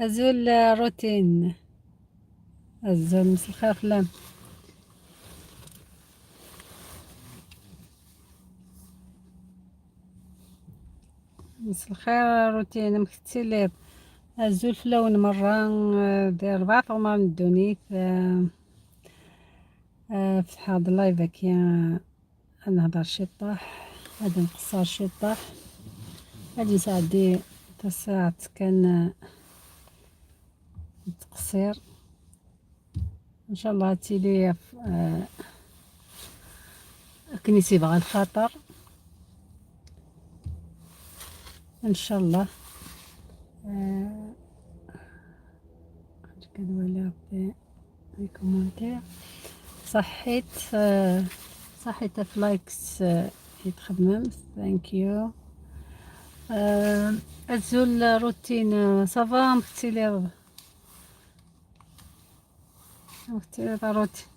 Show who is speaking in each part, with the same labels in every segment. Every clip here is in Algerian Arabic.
Speaker 1: أزول روتين. أزول مسا الخير فلان. مسا الخير روتين مكتسيليض. أزول فلون مرة دير 4 غمار الدونيت. فتح هاد اللايف كي نهضر شي طاح، غادي نقصر شي طاح، غادي نساعدي تساعد كان تقصير ان شاء الله. تيلي كنيسي بغا الخاطر ان شاء الله. كدوالي les commentaires. صحيت، صحيت في likes يتخدم. thank you. أزول روتين، ça va؟ مختلي مختلي روتين.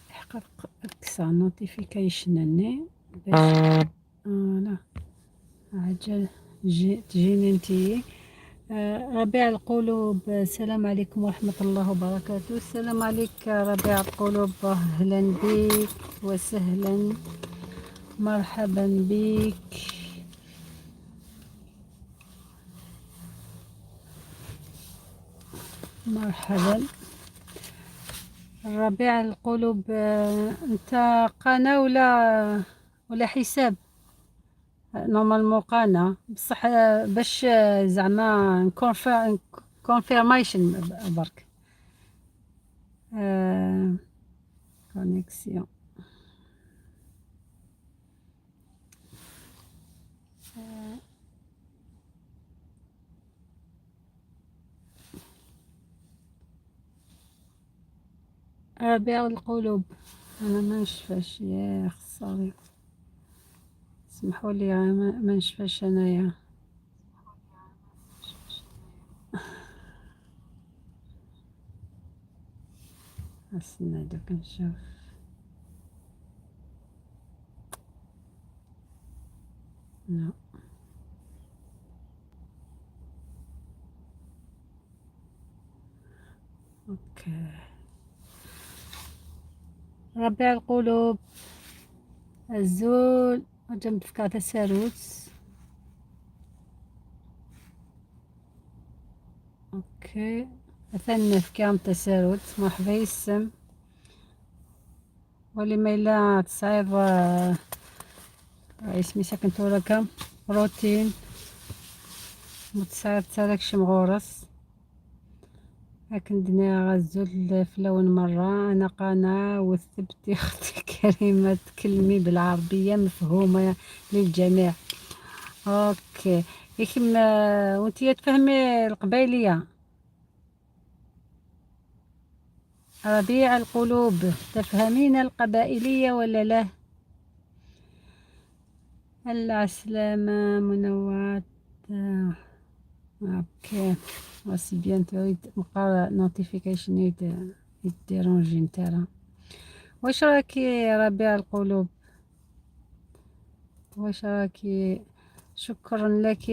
Speaker 1: حقق اكسا notification ني باش لا عجل تجيني انتي. ربيع القلوب، السلام عليكم ورحمة الله وبركاته. السلام عليك ربيع القلوب، أهلا بك وسهلا، مرحبا بك. مرحبا ربيع القلوب. انت قناة ولا حساب؟ normalement قناة، بصح باش زعما confirmation برك. connexion. ربيع القلوب، انا ما نشفاش يا خساري، اسمحوا لي ما نشفاش انايا. استنى دوك نشوف. لا OK. ربيع القلوب، الزول جنب فكرة الساروت. OK مثلا في كام تساروت. مرحبا يسم ولي ما الا تصعيب اسمي ساكن توركا روتين متصعيب تسالك شي مغورس. لكن دنيا غزول فلون مرة. أنا قناة وثبتي أختي كريمة، تكلمي بالعربية مفهومة للجميع. OK يكم وانتي تفهمي القبيلية؟ ربيع القلوب، تفهمين القبائلية ولا لا؟ العسلامة منوعات. OK c'est bientôt نقرا notification يديرونجي نتاعها. واش راكي ربيع القلوب؟ واش راكي؟ شكرا لك.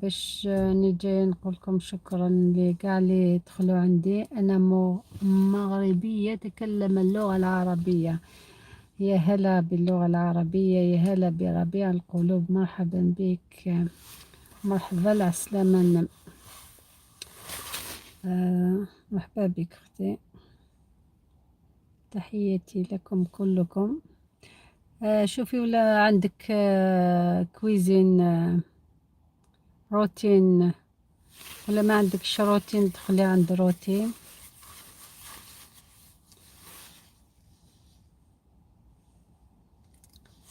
Speaker 1: باش نجي نقول لكم شكرا لكاع اللي دخلوا عندي. انا مغربيه تكلم اللغه العربيه. يا هلا باللغه العربيه، يا هلا بربيع القلوب، مرحبا بك، مرحبا العسلامة. مرحبا بك اختي، تحياتي لكم كلكم. شوفي ولا عندك cuisine روتين، ولا ما عندكش روتين دخلي عند روتين.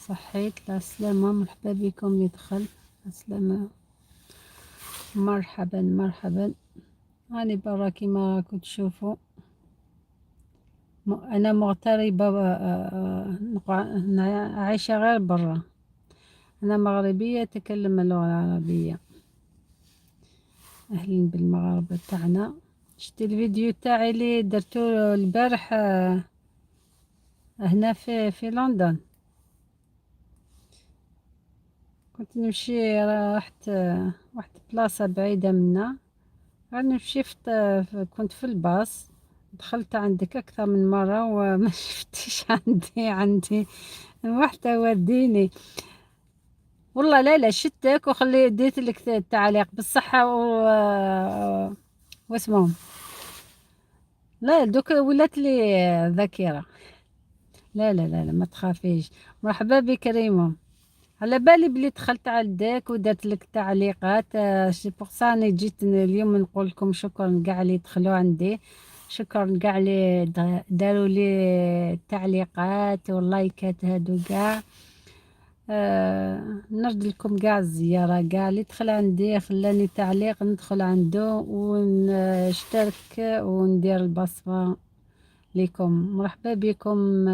Speaker 1: صحيت السلامة، مرحبا بكم اللي دخل. السلامة، مرحبا مرحبا. راني برا كيما راكم تشوفوا، انا مغتربة، عايشة غير برا. انا مغربية اتكلم اللغة العربية. اهلا بالمغاربة تاعنا، ان شتي الفيديو تاعي اللي درتو البارح هنا في لندن. كنت نمشي، رحت واحد بلاصة بعيدة منا، نمشي كنت في الباص، دخلت عندك أكثر من مرة وما شفتيش عندي واحدة وديني. والله لا لا شتك وخلي ديت لك التعليق بالصحة واسمهم. لا دوك ولات لي ذاكرة. لا لا لا لا ما تخافيش. مرحبا بك ريمو. على بالي بلي دخلت عندك ودرت لك تعليقات، c'est pour ça راني جيت اليوم نقول لكم شكرا كاع اللي دخلوا عندي، شكرا كاع اللي داروا لي التعليقات واللايكات هادو كاع. نرد لكم كاع الزيارة، كاع اللي دخل عندي خلاني تعليق ندخل عنده ونشترك وندير البصمة لكم. مرحبا بكم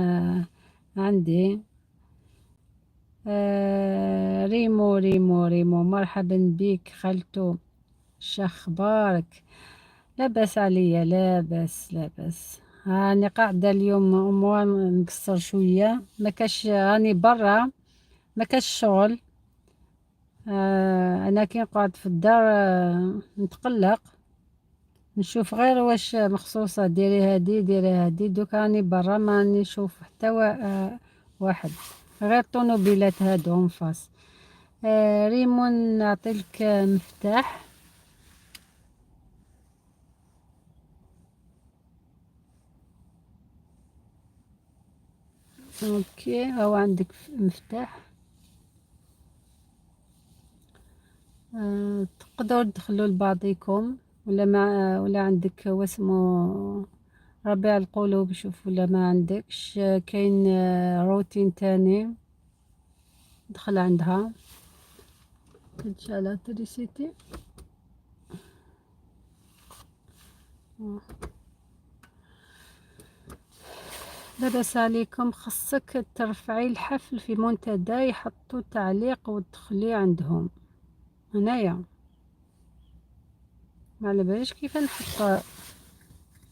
Speaker 1: عندي. ريمو ريمو ريمو مرحبا بك خالتو، شخبارك؟ لاباس عليا، لاباس لاباس. هاني قاعدة اليوم أمور نقصر شوية، ما كاش، راني برا ما كاش شغل. انا كي نقعد في الدار نتقلق، نشوف غير واش مخصوصة ديري هادي ديري هادي. دوك راني برا ما نشوف حتى واحد، غير طونوبيلات هادو en face. ريمون نعطيلك مفتاح. OK هاو عندك مفتاح. تقدروا تدخلوا لبعضيكم، ولا ما ولا عندك واسمو ربيع القلوب، شوف ولا ما عندكش. كاين روتين تاني دخل عندها. تشعل l'électricité. لاباس عليكم. خصك ترفعي الحفل في منتدى يحطوا تعليق وتدخلي عندهم هنايا. ما على باليش كيف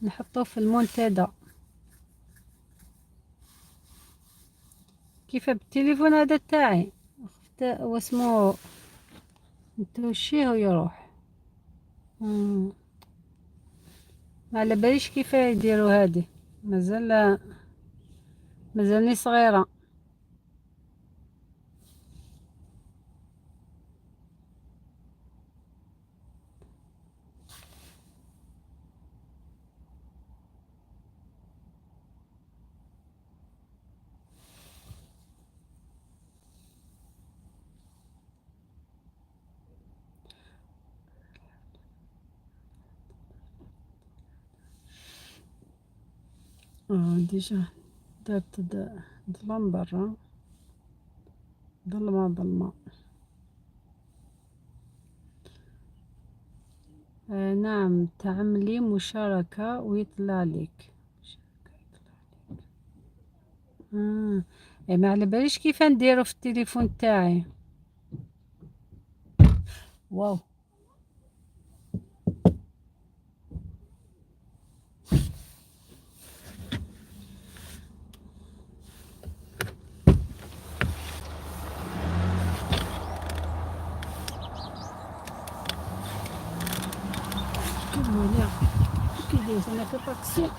Speaker 1: نحطو في المنتدى، كيف بالتليفون هذا تاعي خفت واسمو نتوشيه ويروح. ما على باليش كيف يديروا هادي، مازالني صغيرة. déjà درت ظلام برا، ظلمة ظلمة. نعم تعملي مشاركة ويطلع لك. ما على باليش كيف نديرو في التليفون تاعي. واو أنا في الطاكسي.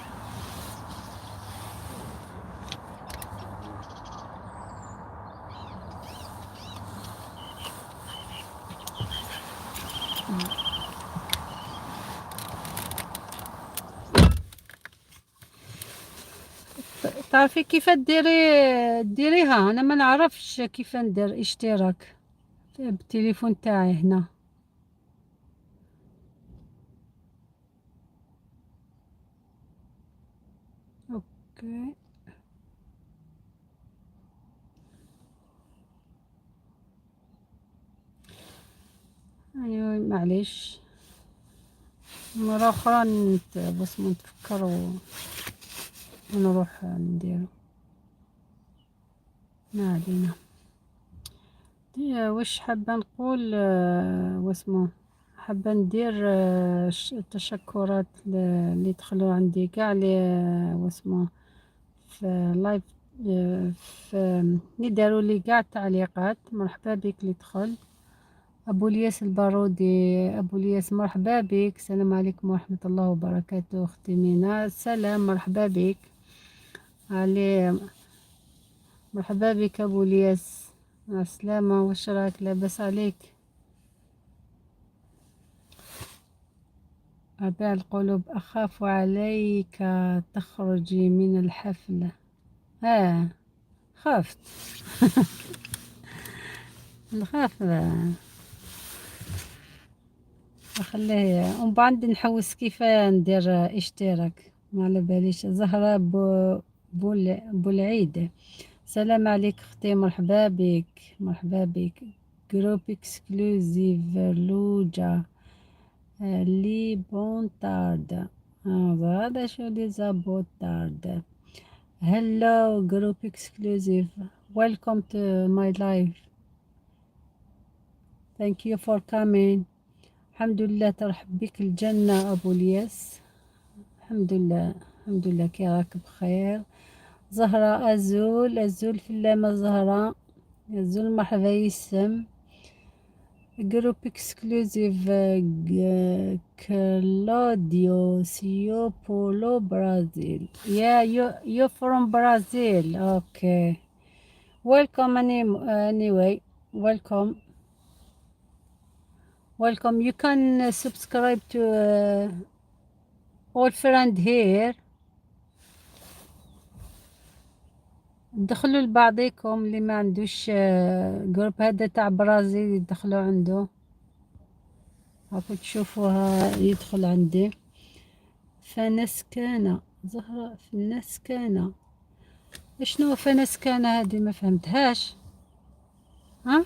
Speaker 1: تعرفي كيف ديريها؟ انا ما نعرفش كيف ندير اشتراك بالتليفون تاعي هنا. OK ايوا معليش، مرة أخرى بس نتفكر ونروح نديرو. ما علينا. واش حابة نقول، واسمو حابة ندير تشكرات اللي دخلوا عندي كاع اللي واسمو في live، في اللي داروا لي كاع التعليقات. مرحبا بك اللي دخل. ابو الياس البارودي، ابو الياس مرحبا بك. السلام عليكم ورحمة الله وبركاته. اختي مينا سلام، مرحبا بك. علي مرحبا بك ابو الياس، مع السلامة. واش راك؟ لاباس عليك؟ ربيع القلوب، أخاف عليك تخرجي من الحفلة. خفت. نخاف، خليه ومن بعد نحوس كيف ندير اشتراك، ما على باليش. زهرة بولعيد، سلام عليك اختي، مرحبا بك، مرحبا بك. group exclusive لوجا لي boa tarde، هذا شو لي boa tarde. hello group exclusive، welcome to my live، thank you for coming. الحمد لله، ترحب بك الجنة أبو الياس. الحمد لله، الحمد لله كي راك بخير. زهرة أزول، أزول في اللامة زهرة أزول، مرحبا يسم. group exclusive كلوديو سيو بولو برازيل. yeah، you from Brazil، okay، welcome anyway، welcome، welcome. you can subscribe to all friend here. دخلوا لبعضكم، اللي ما عندوش group هذا تاع برازيل يدخلوا عنده، هاكو تشوفوها يدخل عندي. فنسكانة زهرة فنسكانة، شنو فنسكانة هذه؟ ما فهمتهاش. ها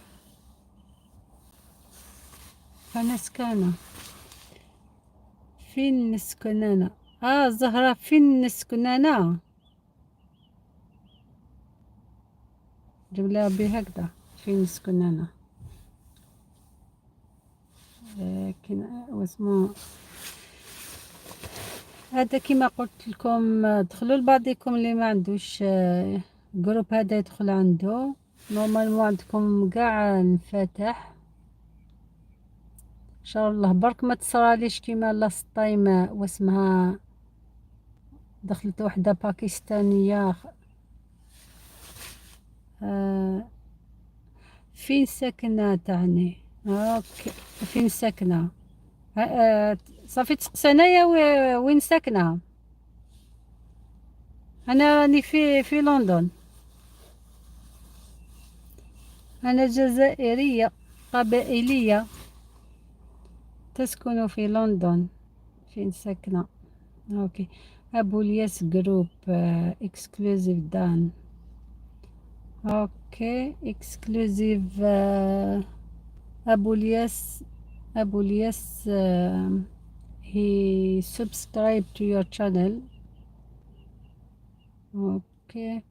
Speaker 1: فنسكانة فين نسكن انا؟ زهرة فين نسكن انا؟ جيب لي ربي هكذا فين نسكن انا. لكن واسمو هذا كما قلت لكم، دخلوا لبعضكم اللي ما عندوش group هذا يدخل عنده. normalement عندكم كاع انفتح ان شاء الله. برك ما تصراليش كيما last time واسمها دخلت وحده باكستانيه. فين ساكنه تعني؟ okay، فين ساكنه؟ صافي تسقسي انايا وين ساكنه. انا راني في لندن. انا جزائريه قبائليه تسكن في لندن. فين ساكنه؟ okay، ابو الياس group exclusive done. okay، exclusive ابو الياس، ابو الياس he subscribe to your channel. okay،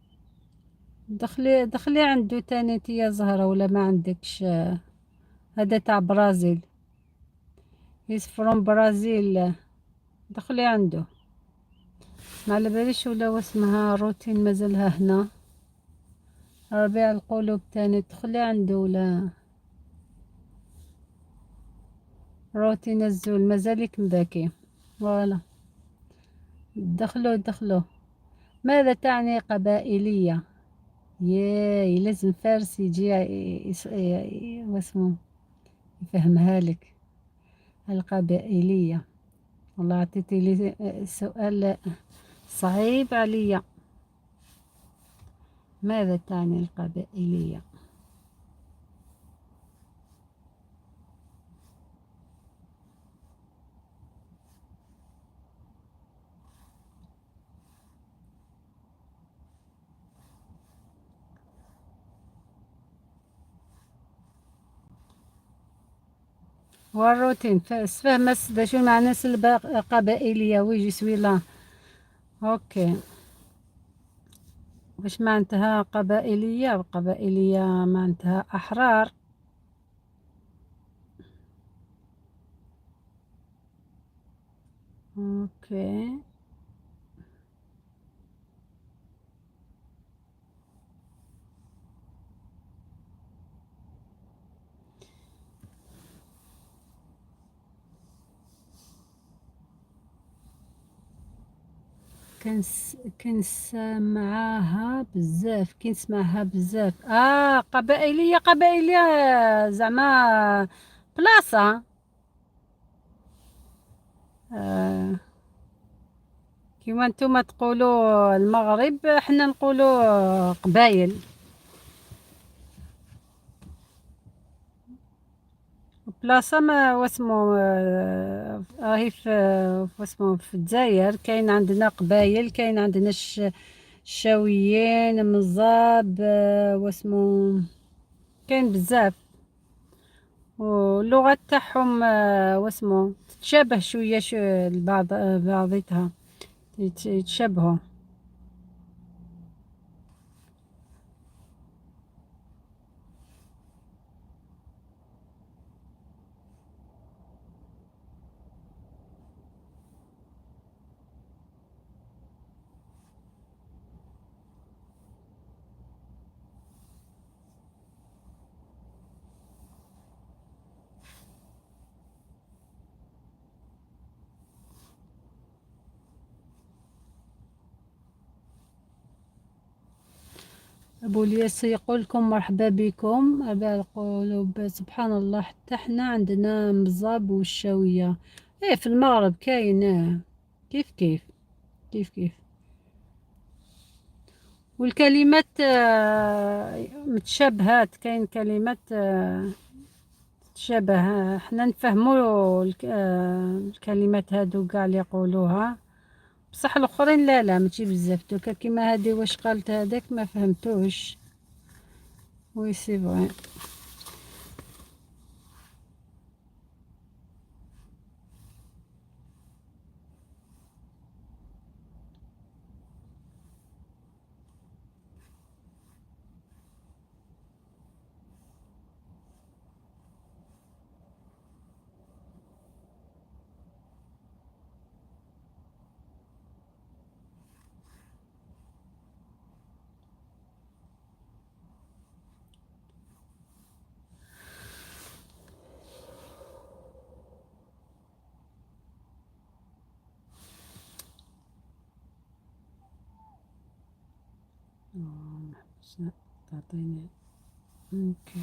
Speaker 1: دخلي دخلي عنده تاني انت يا زهرة، ولا ما عندكش؟ هذا تاع برازيل، he's from Brazil، دخلي عنده. ما على باليش ولا واسمها روتين مازالها هنا. ربيع القلوب تاني دخلي عنده، ولا روتين الزول مازالك مباكي. voilà، دخلوا دخلوا. ماذا تعني قبائلية؟ ياي، لازم فارس يجي واسمو يفهمها لك القبائلية. والله عطيتي لي سؤال صعيب عليا. ماذا تعني القبائلية؟ والروتين فهم شو معنى القبائلية؟ oui، je suis là. okay، واش معناتها قبائلية؟ قبائلية معناتها أحرار. okay. كنسمعها بزاف، كنسمعها بزاف. قبائلية، قبائلية زعما بلاصة. كيما نتوما تقولوا المغرب، حنا نقولوا قبايل. بلاصة ما واسمو، راهي في واسمو في الجزائر. كاين عندنا قبايل، كاين عندنا الشاويين، مزاب، واسمو، كاين بزاف. واللغة تاعهم، واسمو تتشابه شوية بعضيتها، يتشابهوا. أبو الياس يقول لكم مرحبا بكم. أبا القلوب سبحان الله، حتى حنا عندنا مزاب والشاوية. إيه في المغرب كاين كيف كيف كيف كيف. والكلمات متشابهات، كاين كلمات تتشابه، حنا نفهمو الكلمات هادو كاع اللي يقولوها، بصح الاخرين لا لا ماشي بزاف. دوكا كيما هادي واش قالت هذاك ما فهمتوش. oui c'est vrai. تعطيني okay.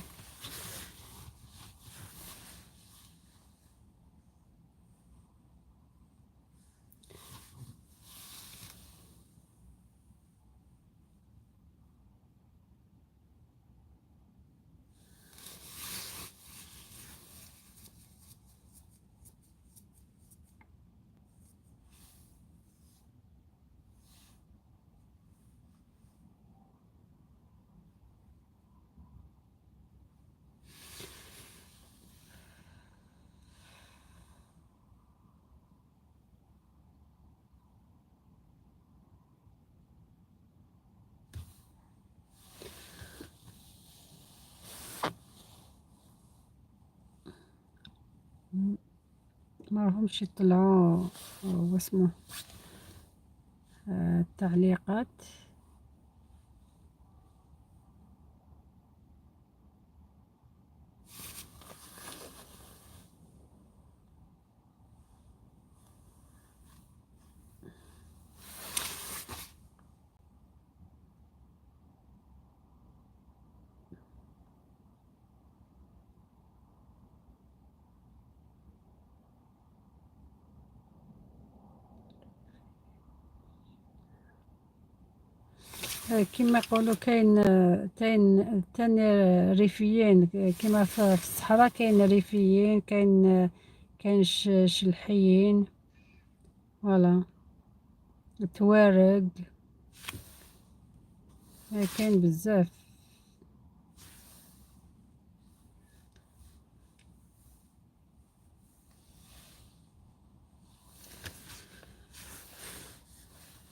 Speaker 1: ما راهمش يطلعوا واسمو التعليقات. كما يقولوا كاين تاني ريفيين، كما في الصحراء كاين ريفيين، كاين شلحيين، voilà توارق، كاين بزاف.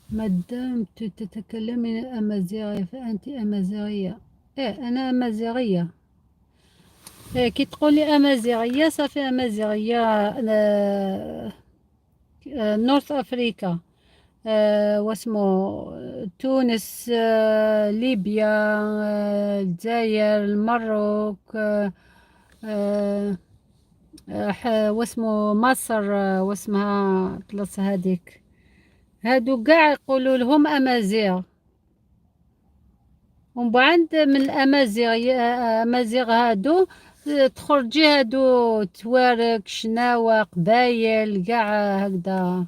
Speaker 1: ما دمت تتكلمين الأمازيغية فأنت أمازيغية. إيه أنا أمازيغية. إيه كي تقولي أمازيغية صافي أمازيغية. أنا North Africa، واسمو تونس، ليبيا، الجزائر، المروك، واسمو مصر، واسمها بلاصة هذيك. هادو قاع يقولوا لهم أمازيغ. ومن بعد من الأمازيغ، أمازيغ هادو تخرجي هادو توارك، شناوة، قبايل، قاع هكذا.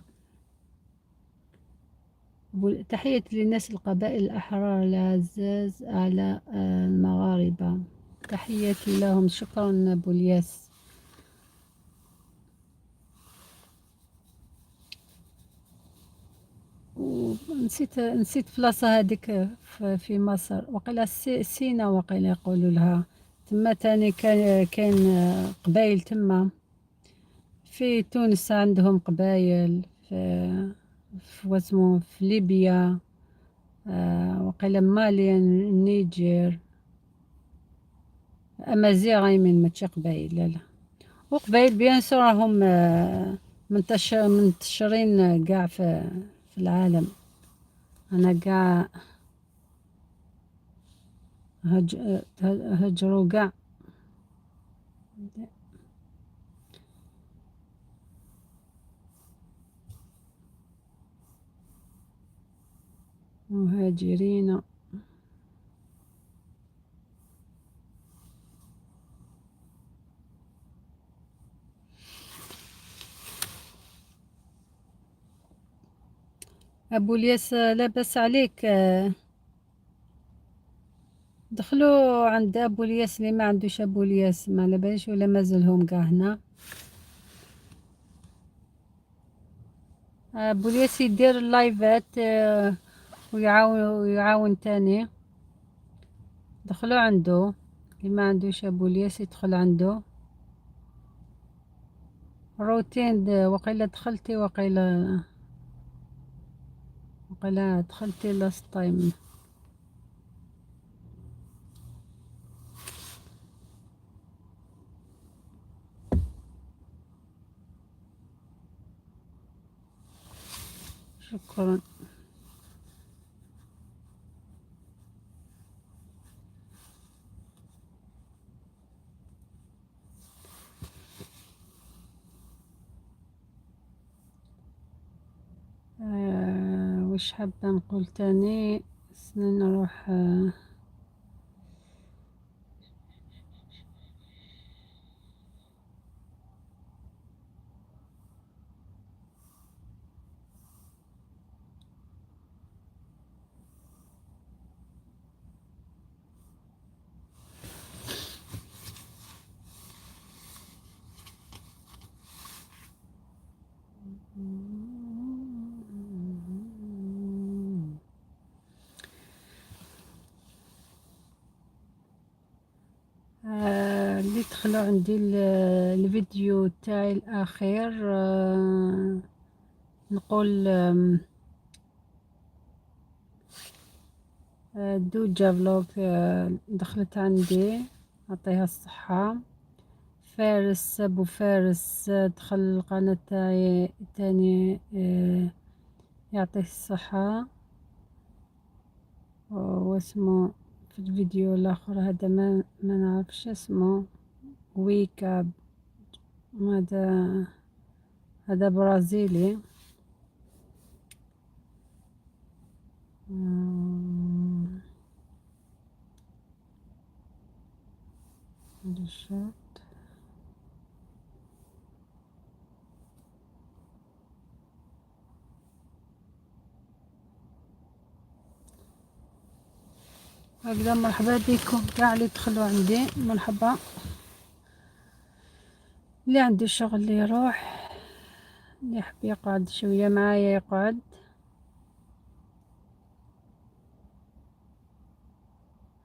Speaker 1: تحية للناس القبائل الأحرار العزاز على المغاربة، تحياتي لهم. شكرا أبو الياس. نسيت بلاصة هذيك في مصر، وقيلا سينا وقيلا يقولوا لها. تما تاني كاين قبايل تما. في تونس عندهم قبايل، في واسمو في ليبيا، وقيلا مالي، النيجر. أمازيغ أيمن ماشي قبايل، لا لا. وقبايل bien sûr راهم منتشرين قاع في العالم. أنا قاع هجروا قاع. مهاجرين. أبو الياس لاباس عليك؟ دخلوا عند أبو الياس، اللي ما عندوش أبو الياس ما على باليش ولا مازالهم كاع هنا. أبو الياس يدير اللايفات، ويعاون تاني. دخلوا عنده، اللي ما عندوش أبو الياس يدخل عنده. روتين وقيلا دخلتي، وقيلا دخلتي last time. شكرا. واش حابة نقول تاني؟ سنة نروح، اللي دخلوا عندي الفيديو تاعي الأخير، نقول، دوجا فلوق، دخلت عندي، أعطيها الصحة. فارس أبو فارس، دخل القناة تاعي تاني، يعطيه الصحة. واسمه في الفيديو الآخر هذا ما نعرفش اسمه، ويكا، هذا برازيلي. هذا الشرط. هكذا مرحبا بكم كاع اللي دخلوا عندي، مرحبا. اللي عنده شغل اللي يروح، اللي يحب يقعد شوية معايا يقعد.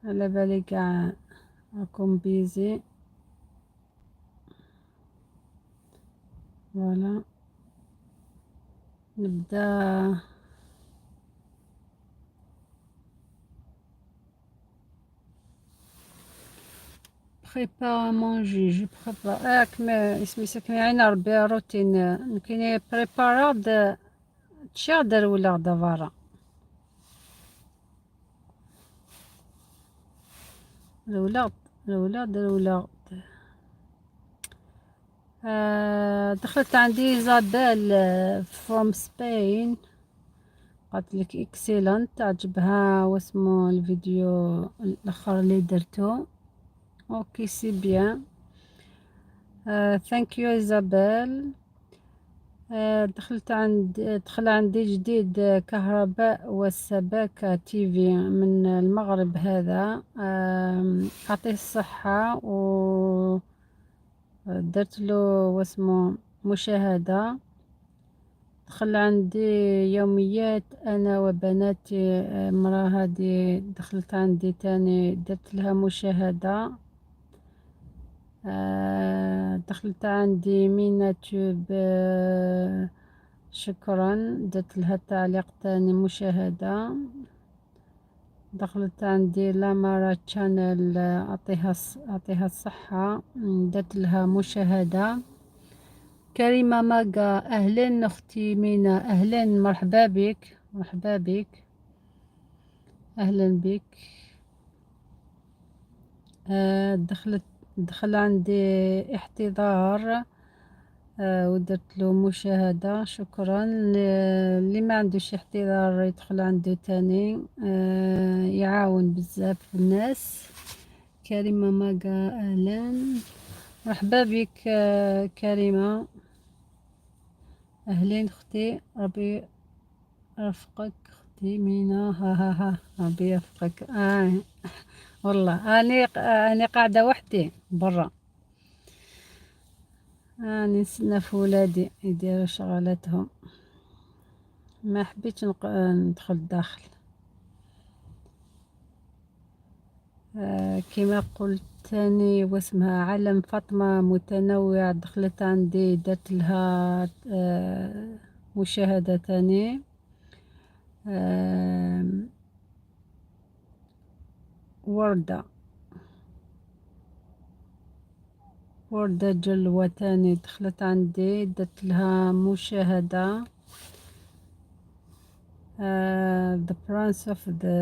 Speaker 1: على بالي كاع راكم busy. voilà نبدا. prépare à manger، je prépare كما اسمي سكني عين ربي روتين كاين préparer تشا دار ولا غدا ولا ولا ولا. دخلت عندي ايزابيل from Spain، قالت لك excellent، عجبها واسمو الفيديو الاخر اللي درتو. OK c'est bien، thank you ايزابيل. دخلت عند دخل عندي جديد كهرباء والسباكة TV من المغرب هذا، أعطيه الصحة و درت له واسمو مشاهدة. دخل عندي يوميات أنا وبناتي، مرا هذه دخلت عندي تاني درت لها مشاهدة. دخلت عندي مينا تيوب، شكرا، درت لها تعليق تاني مشاهدة. دخلت عندي لامارا channel، أعطيها الصحة، درت لها مشاهدة. كريمة ماغا، أهلا أختي مينا، أهلا، مرحبا بك، مرحبا بك، أهلا بك. دخل عندي احتضار، ودرت له مشاهدة، شكرا. اللي ما عندوش احتضار يدخل عنده تاني، يعاون بزاف الناس. كريمة ماغا أهلا، مرحبا بك، كريمة، أهلين أختي، ربي يرفقك أختي مينا. ها ها ها، ربي يرفقك. والله أني قاعدة وحدي برا، أني نستنى في ولادي يديروا شغلاتهم، ما حبيتش ندخل الداخل. كما قلت تاني واسمها علم فاطمة متنوع، دخلت عندي درت لها مشاهدة تاني. وردة، وردة جلوة تاني دخلت عندي درت لها مشاهدة. The Prince of the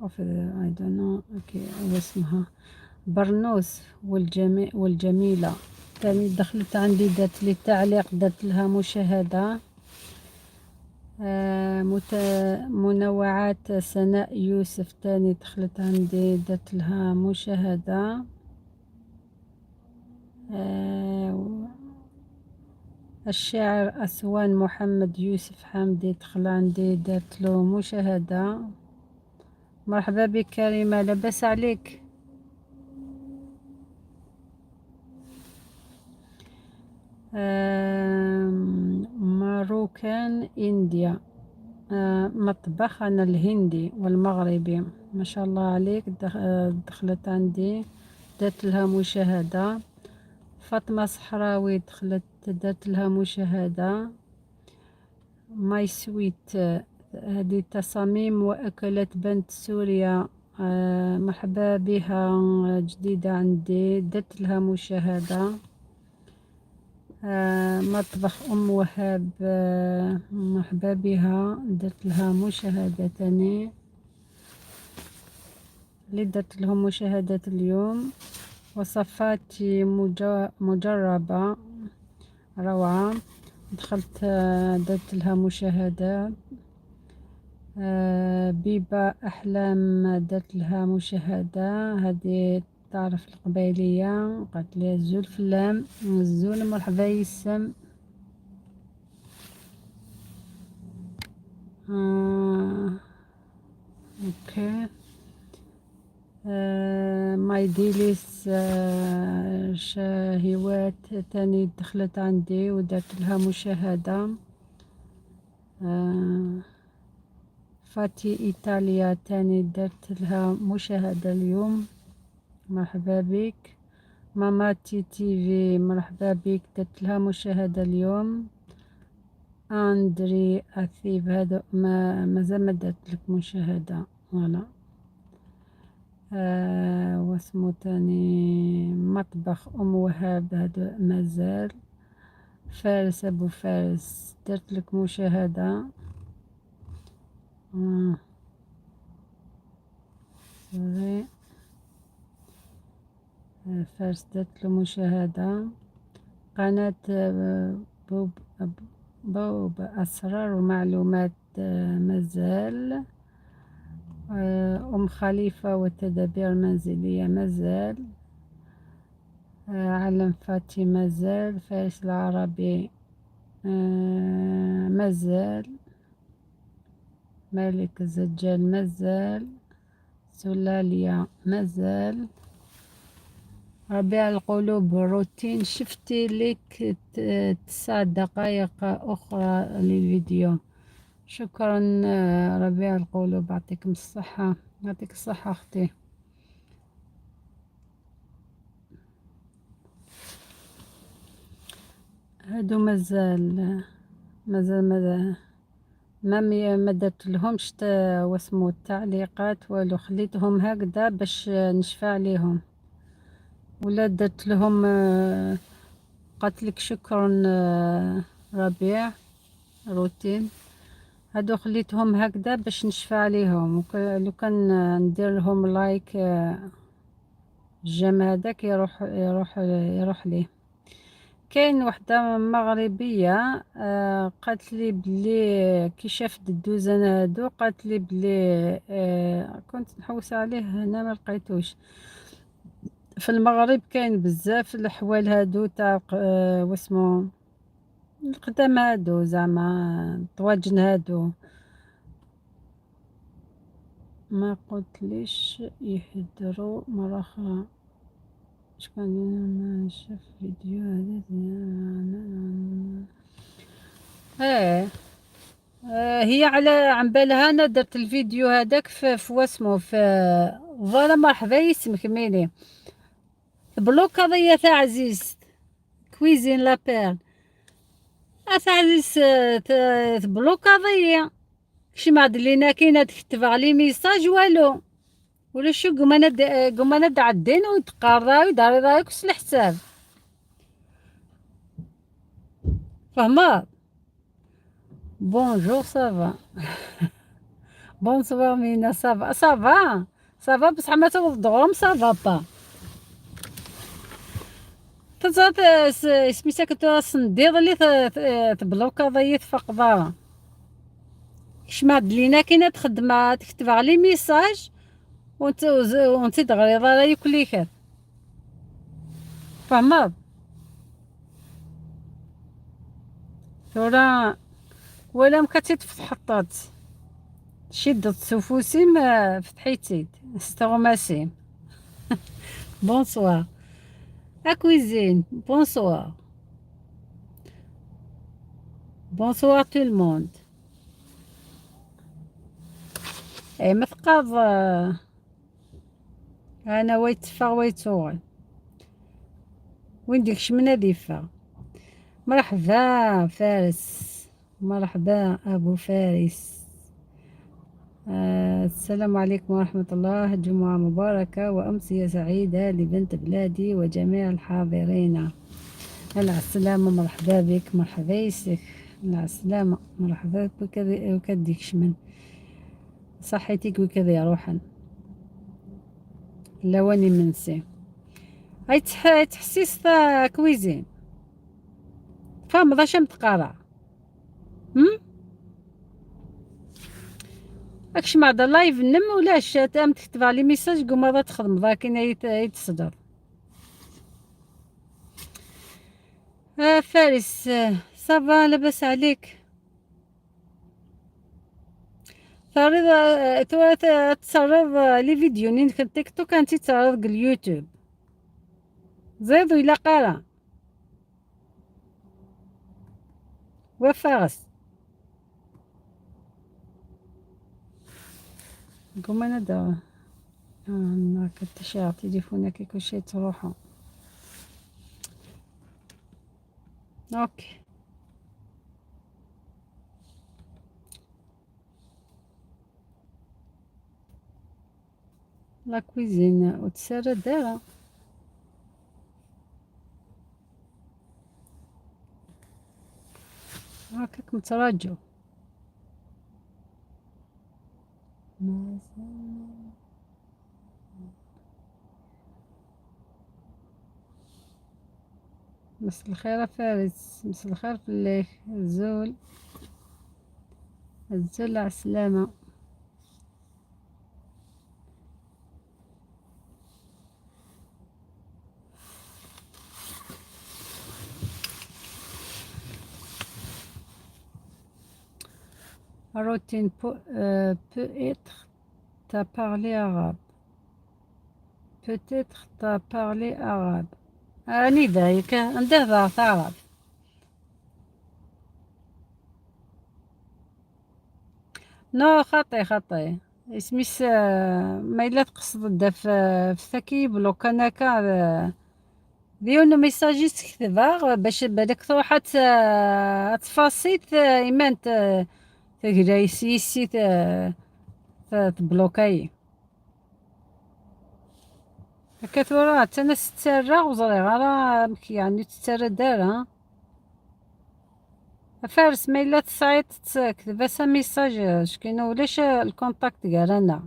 Speaker 1: I don't know، okay واسمها برنوس والجميلة تاني دخلت عندي درت لي تعليق، درت لها مشاهدة. منوعات سناء يوسف تاني دخلت عندي درت لها مشاهدة. الشاعر أسوان محمد يوسف حمدي دخل عندي درت له مشاهدة. مرحبا بك كريمة، لاباس عليك؟ Moroccan India، مطبخنا الهندي والمغربي، ما شاء الله عليك. دخلت عندي درت لها مشاهدة. فاطمة صحراوي دخلت درت لها مشاهدة. My Sweet، هذه تصاميم وأكلات بنت سوريا، مرحبا بها، جديدة عندي درت لها مشاهدة. مطبخ أم وهاب، مرحبا بها، درت لها مشاهدة تاني. اللي درت لهم مشاهدات اليوم وصفاتي مجربة روعة، دخلت درت لها مشاهدة. بيبا أحلام درت لها مشاهدة، هذه تعرف القبيلية، قالت لي زول فلام زول، مرحبا يسم. OK ماي ديليس، شهوات تاني دخلت عندي ودرت لها مشاهدة. فاتي إيطاليا تاني درت لها مشاهدة اليوم، مرحبا بك. ماماتي TV مرحبا بك، درت لها مشاهدة اليوم. أندري أثيب هذا مازال ما درت لك مشاهدة، voilà. واسمو تاني مطبخ ام وهاب، هذا مازال. فارس ابو فارس درت لك مشاهدة. sorry. فارس درت له مشاهدة. قناة بوب أسرار ومعلومات، مازال. أم خليفة والتدابير المنزلية مازال. علم فاتي مازال. فارس العربي، مازال. مالك الزجال مازال. سلالية مازال. ربيع القلوب روتين. شفتي لك 9 دقائق أخرى للفيديو. شكرا، ربيع القلوب، يعطيكم الصحة، يعطيك الصحة أختي. هادو مازال، مازال، مازال ما درت لهمش واسمو التعليقات والو، خليتهم هكذا باش نشفى عليهم. ولا درت لهم، قالت لك شكرا، ربيع روتين. هادو خليتهم هكذا باش نشفى عليهم. لو كان ندير لهم like، j'aime هذاك يروح ليه. كاين وحده مغربيه، قالت لي بلي كي شافت الدوزان هادو قالت لي بلي، كنت نحوس عليه هنا ما لقيتوش. في المغرب كاين بزاف الحوال هادو تاع، واسمو القدام هادو، الطواجن هادو. ما قلت ليش يهدروا مرة أخرى. شكون ما شاف فيديو هذا؟ هي على عن بالها انا درت الفيديو هذاك في واسمو في voilà. مرحبا يسمك ميني bloqua ضيا تاع عزيز cuisine la perle تاع عزيز، تبلوكا ضيا كشي ما عاد لينا كاينه تكتب على les messages والو ولا شو. قوم انا دعدين وتقرا وداري رايك الحساب، فهمت؟ bonjour ça va، bonsoir مينا، ça va ça va ça va، بصح ما تغرم ça va pas. تزاد سميتها كنت صنديض اللي تبلوكا ضيت فقضاء. كش ما لينا كاينه تخدم تكتب على les messages وانت تغريض راه يكليكات، فهمت؟ ثورا ولا مكاتي تفتحطات شدة سفوسي ما فتحيتي ستغماسي. bonsoir la cuisine، bonsoir bonsoir tout le monde. اي مثقاض انا ويتفا ويتوغل وين ديك شمنا ديفا. مرحبا فارس، مرحبا ابو فارس. السلام عليكم ورحمة الله، جمعة مباركة وأمسية سعيدة لبنت بلادي وجميع الحاضرين. على السلامة، مرحبا بك، مرحبا يسك، على السلامة، مرحبا بك وكديك شمن صحيتك وكذا يا روحا لواني منسي. هاي تحسيس تا cuisine فهم ذا شم تقرا اكش مع دا live نم ولا شات ام تكتب على message قوم هذا تخدم ذا كاين يتصدر. فارس، ça va لاباس عليك؟ تعرض، تصرض les vidéos نين في التيك توك انت تعرض اليوتيوب زيد ولا قرا وفارس قوم انا دا كتشعر تليفونك كلشي تروحو. OK la cuisine وتسرى دارا. هاكاك متراجع. مساء الخير فارس، مساء الخير في الليل. الزول الزول على السلامة. روتين peut-être t'as parlé arabe. Peut-être t'as parlé arabe. راني ذايك ندهضر تعرف. non خاطي خاطي اسميس ما الا تقصد دا في ثكي bloqua هكا ديون message تكتبها باش بالك تروح تفاصيت ايمان تجري سيسي تبلوكاي هكا ثورة حتى انا ستارة وزري غير يعني تستارة دارها. فارس ما الا تسعيط كتب ça message شكاين ولاش ال contact كاع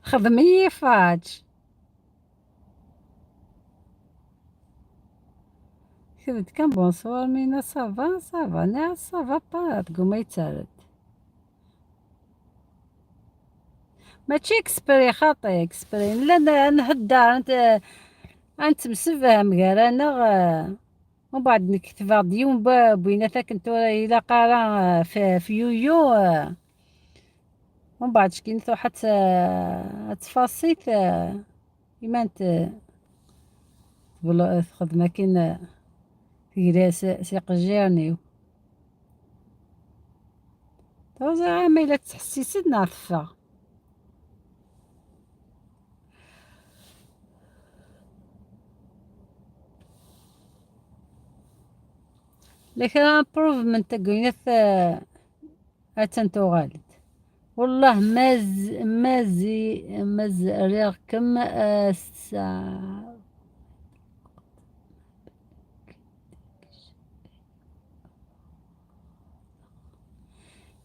Speaker 1: خدمي فاج كتبت كان bonsoir مينا ça va ça va نا ça va pas تقوم يتسرد ماشي exprès خاطي exprès لا نهدر انت انت مسفهم غير انا ومن بعد نكتب ديون بويناتا كنت الى قارا في يويو ومن بعد شكين تروح تفاصيت إيمان تخدم كاين تجري سيق جيرنيو توزع ما إلا تحسيسد نعرفها. لكن improvement تاكوينات اتنتوغالد والله ماز مازي ماز ريركم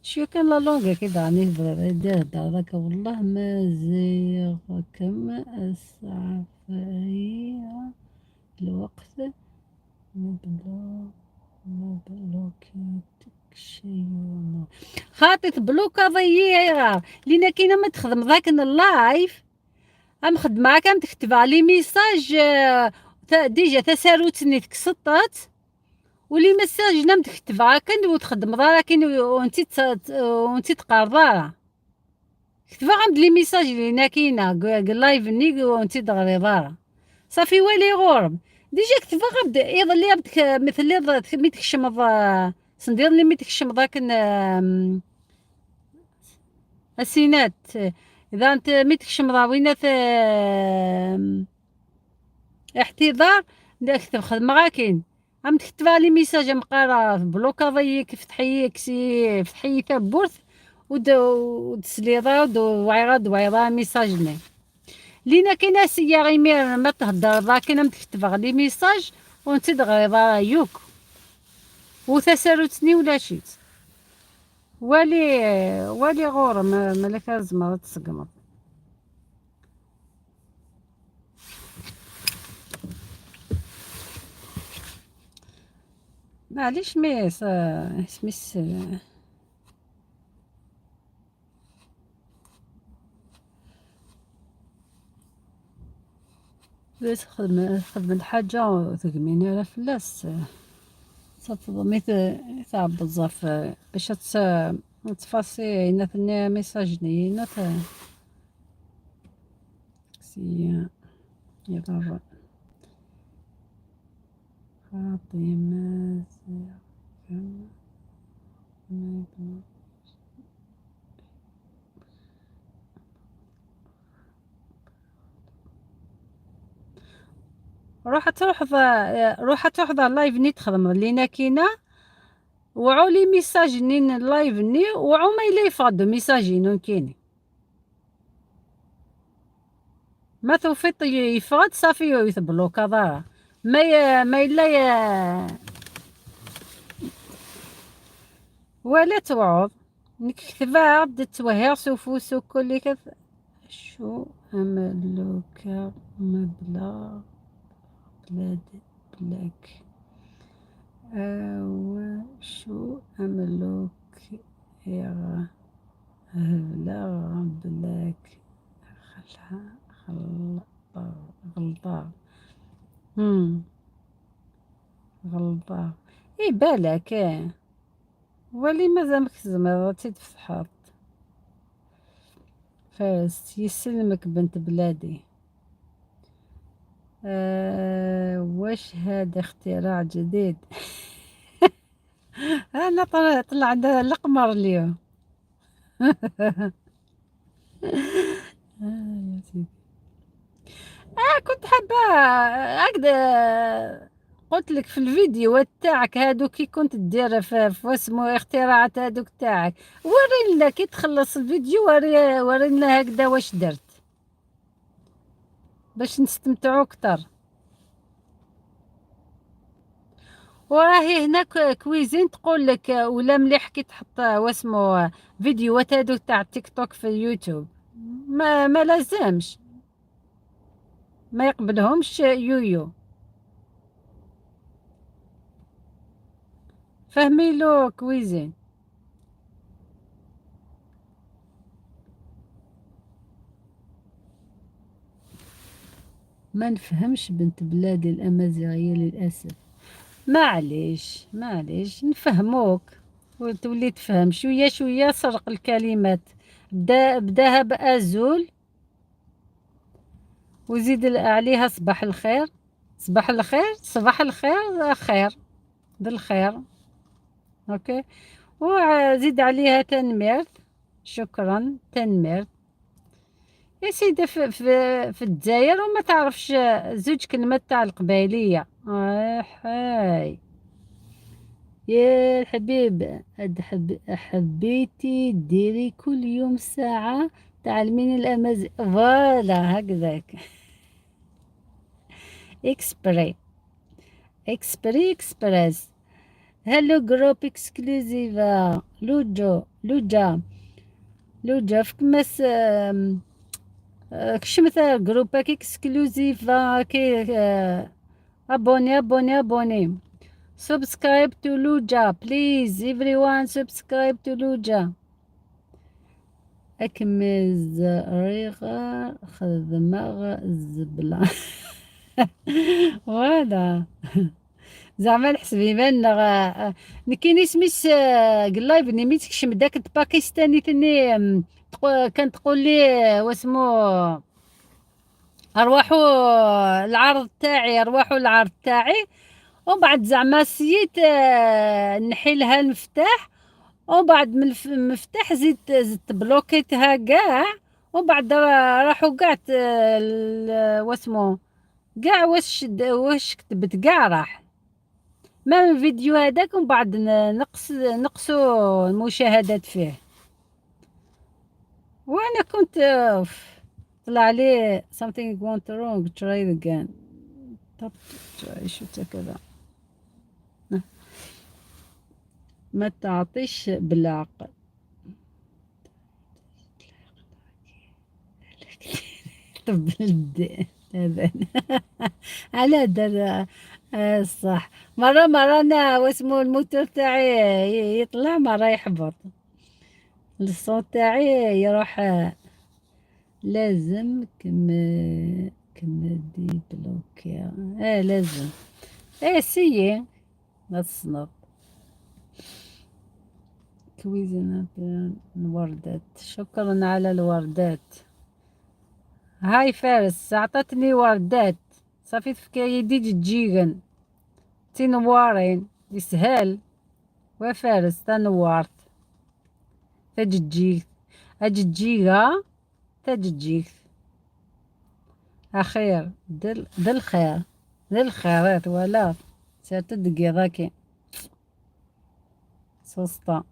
Speaker 1: شو كان la langue كي داني دير هذاك والله ما زيغكم السعفرية الوقت ما بلوكيتك شي خاطي تبلوكا ضيعي لينا كاينه ما تخدم ذاك ال live ام خدم معاك ام تكتب على message déjà تساروتني تكسطات و les messages نام تكتب كان وتخدم دارا كاين وانت تقار كتب عند les messages اللي كاينه ال live ني وانت تغري دارا صافي والي غورم déjà كتب غبد يظل عبدك مثل مي تكشم صندير اللي مي تكشم ذاك السينات اذا انت مي تكشم وينات احتضار كتب خدمة كاين عم تكتب les messages مقارا بلوكا ضيك فتحي كسي فتحي تابورت ودسليضا وعيغا دويضا message ني لينا كاينه سيا غيمير ما تهدر ذاك انا تكتب les messages وانت تغريضا يوك وتساروتني ولا شيت والي والي غور مالك زمرة تسقمط. معليش mais سميس بس خدم الحاجة وتقميني على فلاس صافي تعب بزاف باش تفاصي ينات message ني سي يضر فاطمة روح تروح روح تحضر live ني تخدم لينا كينا وعو les messages نين ال live ني وعو ما إلا يفادو message نون كيني. ما توفيط يفرد صافي يتبلوكا ضرا ما الا ولا توعظ نكتبها بدت سوفوس وكل كذ شو أملك مبلغ بلاد بلاك شو أملك يا هبلغ بلاك غلطة غلطة اي بالك ولي مازال مكزمر تتفحط. فارس يسلمك بنت بلادي. واش هذا اختراع جديد؟ انا طلع عندنا القمر اليوم. يا سيدي. كنت حابة هكذا قلت لك في الفيديو تاعك هادو كي كنت دير في اسمو اختراعات هادوك تاعك، ورينا كي تخلص الفيديو ورينا هكذا واش درت باش نستمتعوا اكثر. وراهي هنا cuisine تقول لك ولا مليح كي تحط واسمو فيديوهات هادوك تاع تيك توك في اليوتيوب، ما لازمش، ما يقبلهمش يويو. فهمي له cuisine. ما نفهمش بنت بلادي الأمازيغية للأسف. معليش معليش نفهموك وتولي تفهم شوية شوية. سرق الكلمات، بداها بأزول وزيد عليها صباح الخير، صباح الخير، صباح الخير، خير بالخير، okay. وزيد عليها تنميرت، شكرا تنميرت. يا سيدي في, في, في الجزائر وما تعرفش زوج كلمات تاع القبايلية. هاي يا الحبيب، حبيتي ديري كل يوم ساعة تعلميني الأمازيغ، voilà هكذاك. اكسبري اكسبري اكسبريس. hello group exclusive لوجو لوجا لوجا فكماس كش مثلا groupe exclusive كي abonnez abonnez abonnez subscribe to لوجا please everyone subscribe to لوجا. اكمز ريغ خدمة الزبلة. voilà زعما نحسب يبان كاين سميس اللايف ني تكشم داك الباكستاني ثني كانت تقول لي واسمو ارواحوا العرض تاعي، ارواحوا العرض تاعي. ومن بعد زعما سيت نحي لها المفتاح، ومن بعد من المفتاح زدت بلوكيتها كاع، ومن بعد راحوا كاع واسمو كاع واش كتبت كاع راح ما الفيديو هذاك. ومن بعد نقصوا المشاهدات فيه. وانا كنت طلع لي something went wrong try it again. طب try شو كذا. ما تعطيش بالعقل. طب هذا على در صح. مرة مرة أنا واسمو الموتور تاعي يطلع، مرة يحبط الصوت تاعي يروح. لازم كم débloquer لازم سيي ما تصنط. كويزنا الوردات، شكرا على الوردات. هاي فارس عطتني وردات صافي تفكا يدي تجيغن تنوارين يسهل. وفارس تنوارت تجيك اجيغا تجيك اخير دل خير دل خيرات ولا سيرت دقيقة سوسطا.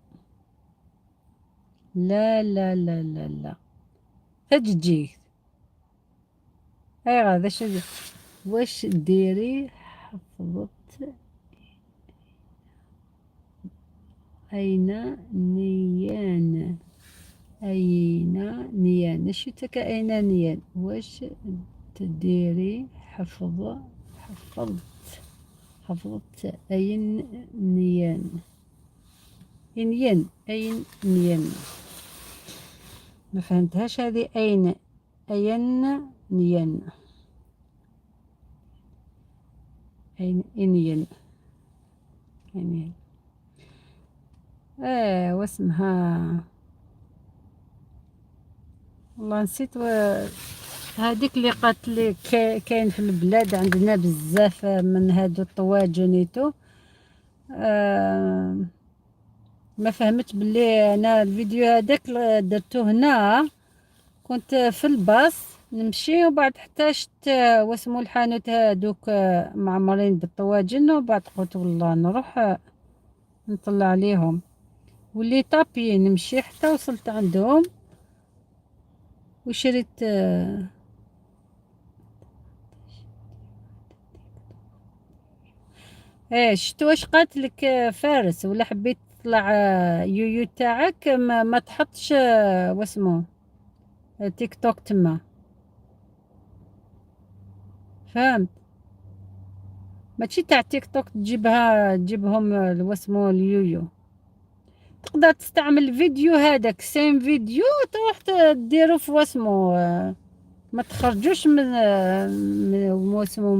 Speaker 1: لا لا لا لا لا تجيك. ايوا هذا شو واش ديري حفظت أين نيان، أين نيان، شو تك أين نيان؟ واش تديري حفظ، حفظت، حفظت أين نيان، إنيان، أين نيان، ما فهمتهاش هذه. أين، أين نيان، أين إنيان، إنيان. واسمها والله نسيت. هذيك اللي قالت لي كاين في البلاد عندنا بزاف من هادو الطواجنيتو. ما فهمت باللي انا الفيديو هذاك درتو هنا، كنت في الباص نمشي وبعد حتى شت واسمو الحانوت هادوك معمرين بالطواجن، وبعد قلت والله نروح نطلع عليهم. وليت à pied نمشي حتى وصلت عندهم وشريت. شتو واش قالت لك فارس؟ ولا حبيت تطلع يويو تاعك ما تحطش واسمو تيك توك تما، فهمت؟ ماشي تاع تيك توك تجيبهم واسمو اليويو. تقدر تستعمل الفيديو هذاك same فيديو تروح ديرو في واسمو، ما تخرجوش من واسمو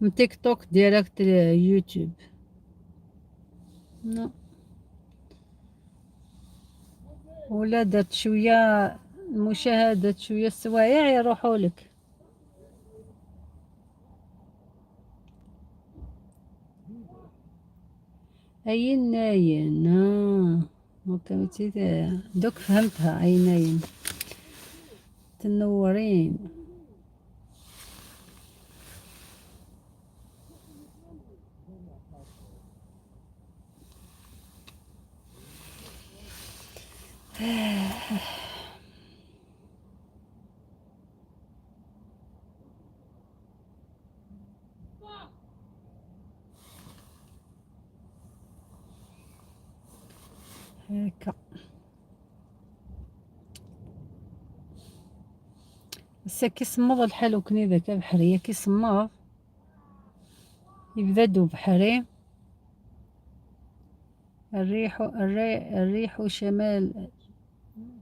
Speaker 1: من تيك توك direct يوتيوب. non ولا درت شوية المشاهدات شوية السوايع يروحوا لك. أين ناين؟ دوك فهمتها. أين ناين؟ تنورين. هكا هسه كيصمض الحال وكني ذاك بحرية كيصمض يبدا دو بحري. الريح الريح شمال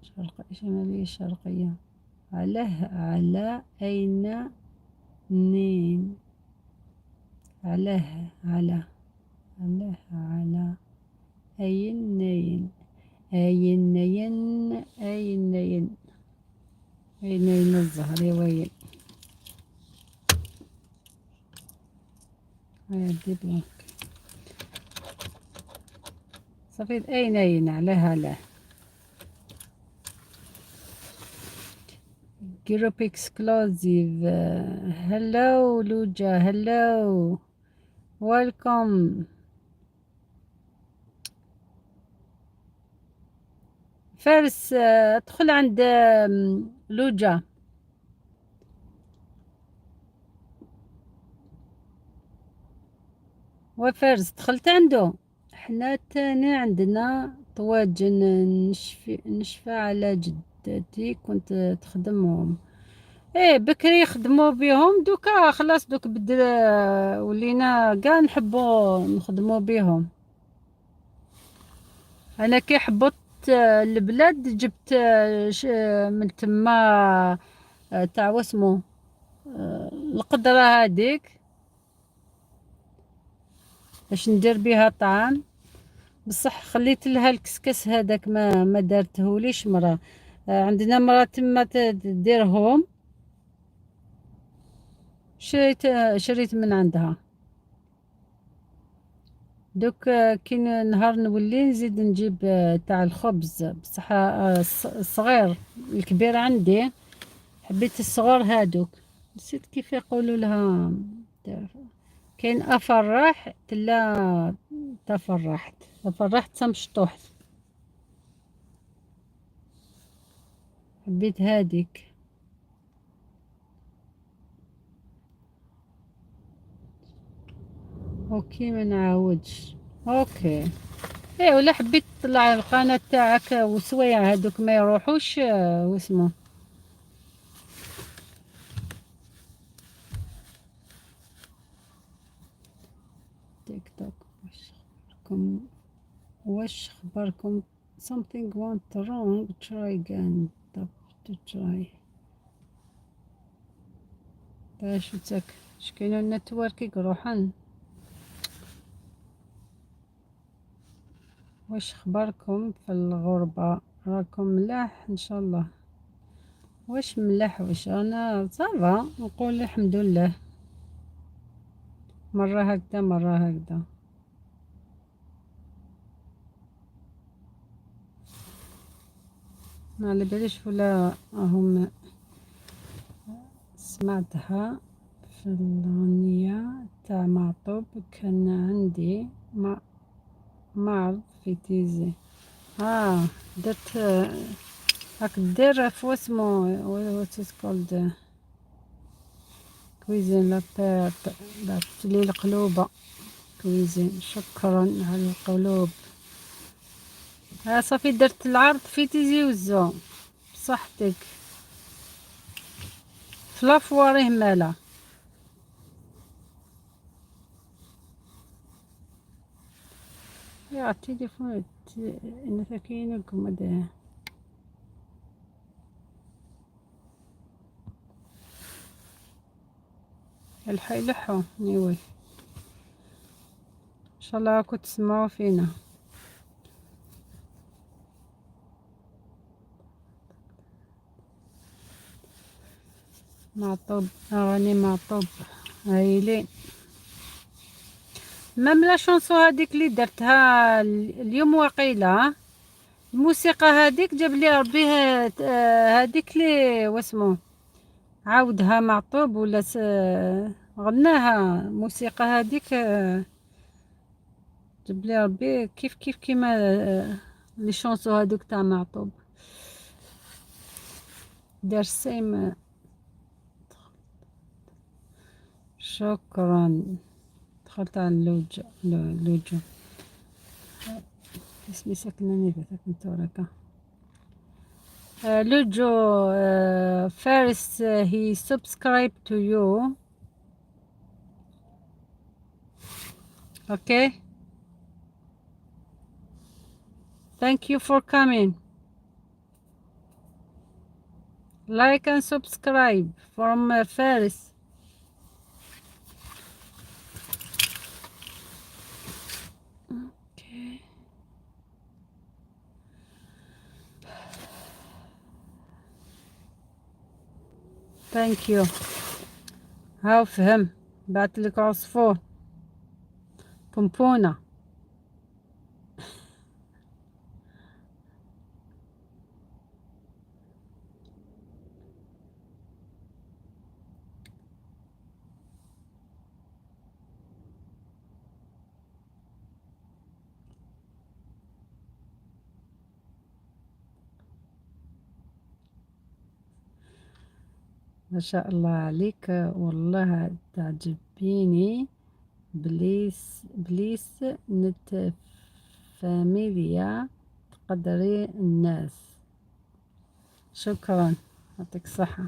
Speaker 1: شرق شمالية شرقية. علاه على أين نين؟ علاه على علاه على أين نين؟ أين نين؟ أين نين؟ أين نين الزهري وين؟ هادي بلانك صافي. أين أين علاه علاه. Group exclusive. Hello Luja, hello, welcome. فارس ادخل عند لوجا. وفارس دخلت عنده. حنا تاني عندنا طواجن نشفى على جدتي كنت تخدمهم. ايه بكري يخدموا بيهم، دوكا خلاص دوك بدل ولينا كاع نحبو نخدمو بيهم. انا كي حبطت البلاد جبت من تما تاع واسمو القدرة هذيك باش ندير بها طعام. بصح خليت لها الكسكس هذاك ما دارتهوليش مرة. عندنا مرة تما تديرهم، شريت من عندها. دوك كي نهار نولي نزيد نجيب تاع الخبز، بصح الصغير الكبير عندي، حبيت الصغار هادوك نسيت كيف يقولوا لها. كاين افرح تلا تفرحت تفرحت سمشطوحت، حبيت هاديك. okay ما نعاودش. okay ايه، ولا حبيت تطلع القناة تاعك وسوايع هذوك ما يروحوش. واسمو تيك توك. واش خبركم؟ واش خبركم؟ Something went wrong, try again, tap to try. باش تاك شكاين ال network روحان. واش خبركم في الغربة؟ راكم ملاح ان شاء الله؟ واش ملاح؟ واش انا ça va، نقول الحمد لله، مرة هكذا مرة هكذا. ما على باليش ولا هم سمعتها في الأغنية تاع معطوب. كان عندي معرض في تيزي. درت هاك دير في واسمو what is called cuisine la pâte. بعثت لي القلوبة cuisine. شكرا على القلوب. صافي درت العرض في تيزي وزو. بصحتك في la foire مالا. يا التليفون انا كاين لكم هذا. الحي لحو نيوي. ان شاء الله راكم تسمعوا فينا. معطوب راني معطوب هايلين. même la chanson هذيك اللي درتها اليوم وقيله الموسيقى هذيك جاب لي ربي هذيك اللي واسمو عاودها معطوب ولا غناها الموسيقى هذيك. جاب لي ربي كيف كيف كيما les chansons هذوك تاع معطوب دار same. شكرا. دخلت على اللوج لوجو اسمي ساكنة كنت وراك لوجو. فارس he subscribe to you, okay? Thank you for coming. Like and subscribe from Faris. Okay, thank you. هاو فهم، بعت لك عصفور بونبونة. ما شاء الله عليك، والله تعجبيني. please please نت فاميليا تقدري الناس. شكرا، يعطيك الصحة.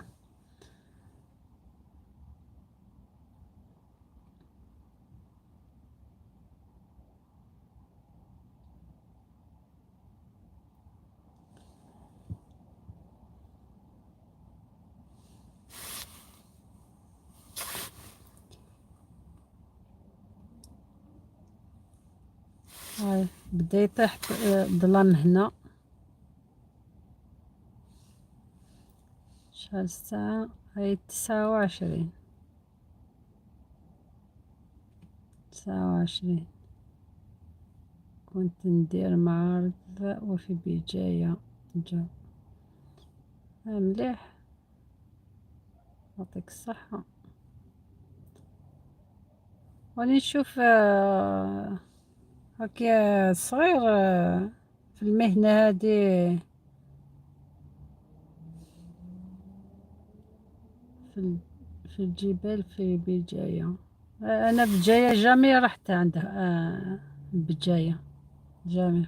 Speaker 1: هاي بدا يطيح ظلام هنا. شحال الساعة؟ هاي 29، 29. كنت ندير معارض وفي بجاية جا. مليح، يعطيك الصحة. واني نشوف هاكي صغير في المهنة هذه في الجبال في بجاية. انا بجاية jamais رحت عندها، بجاية jamais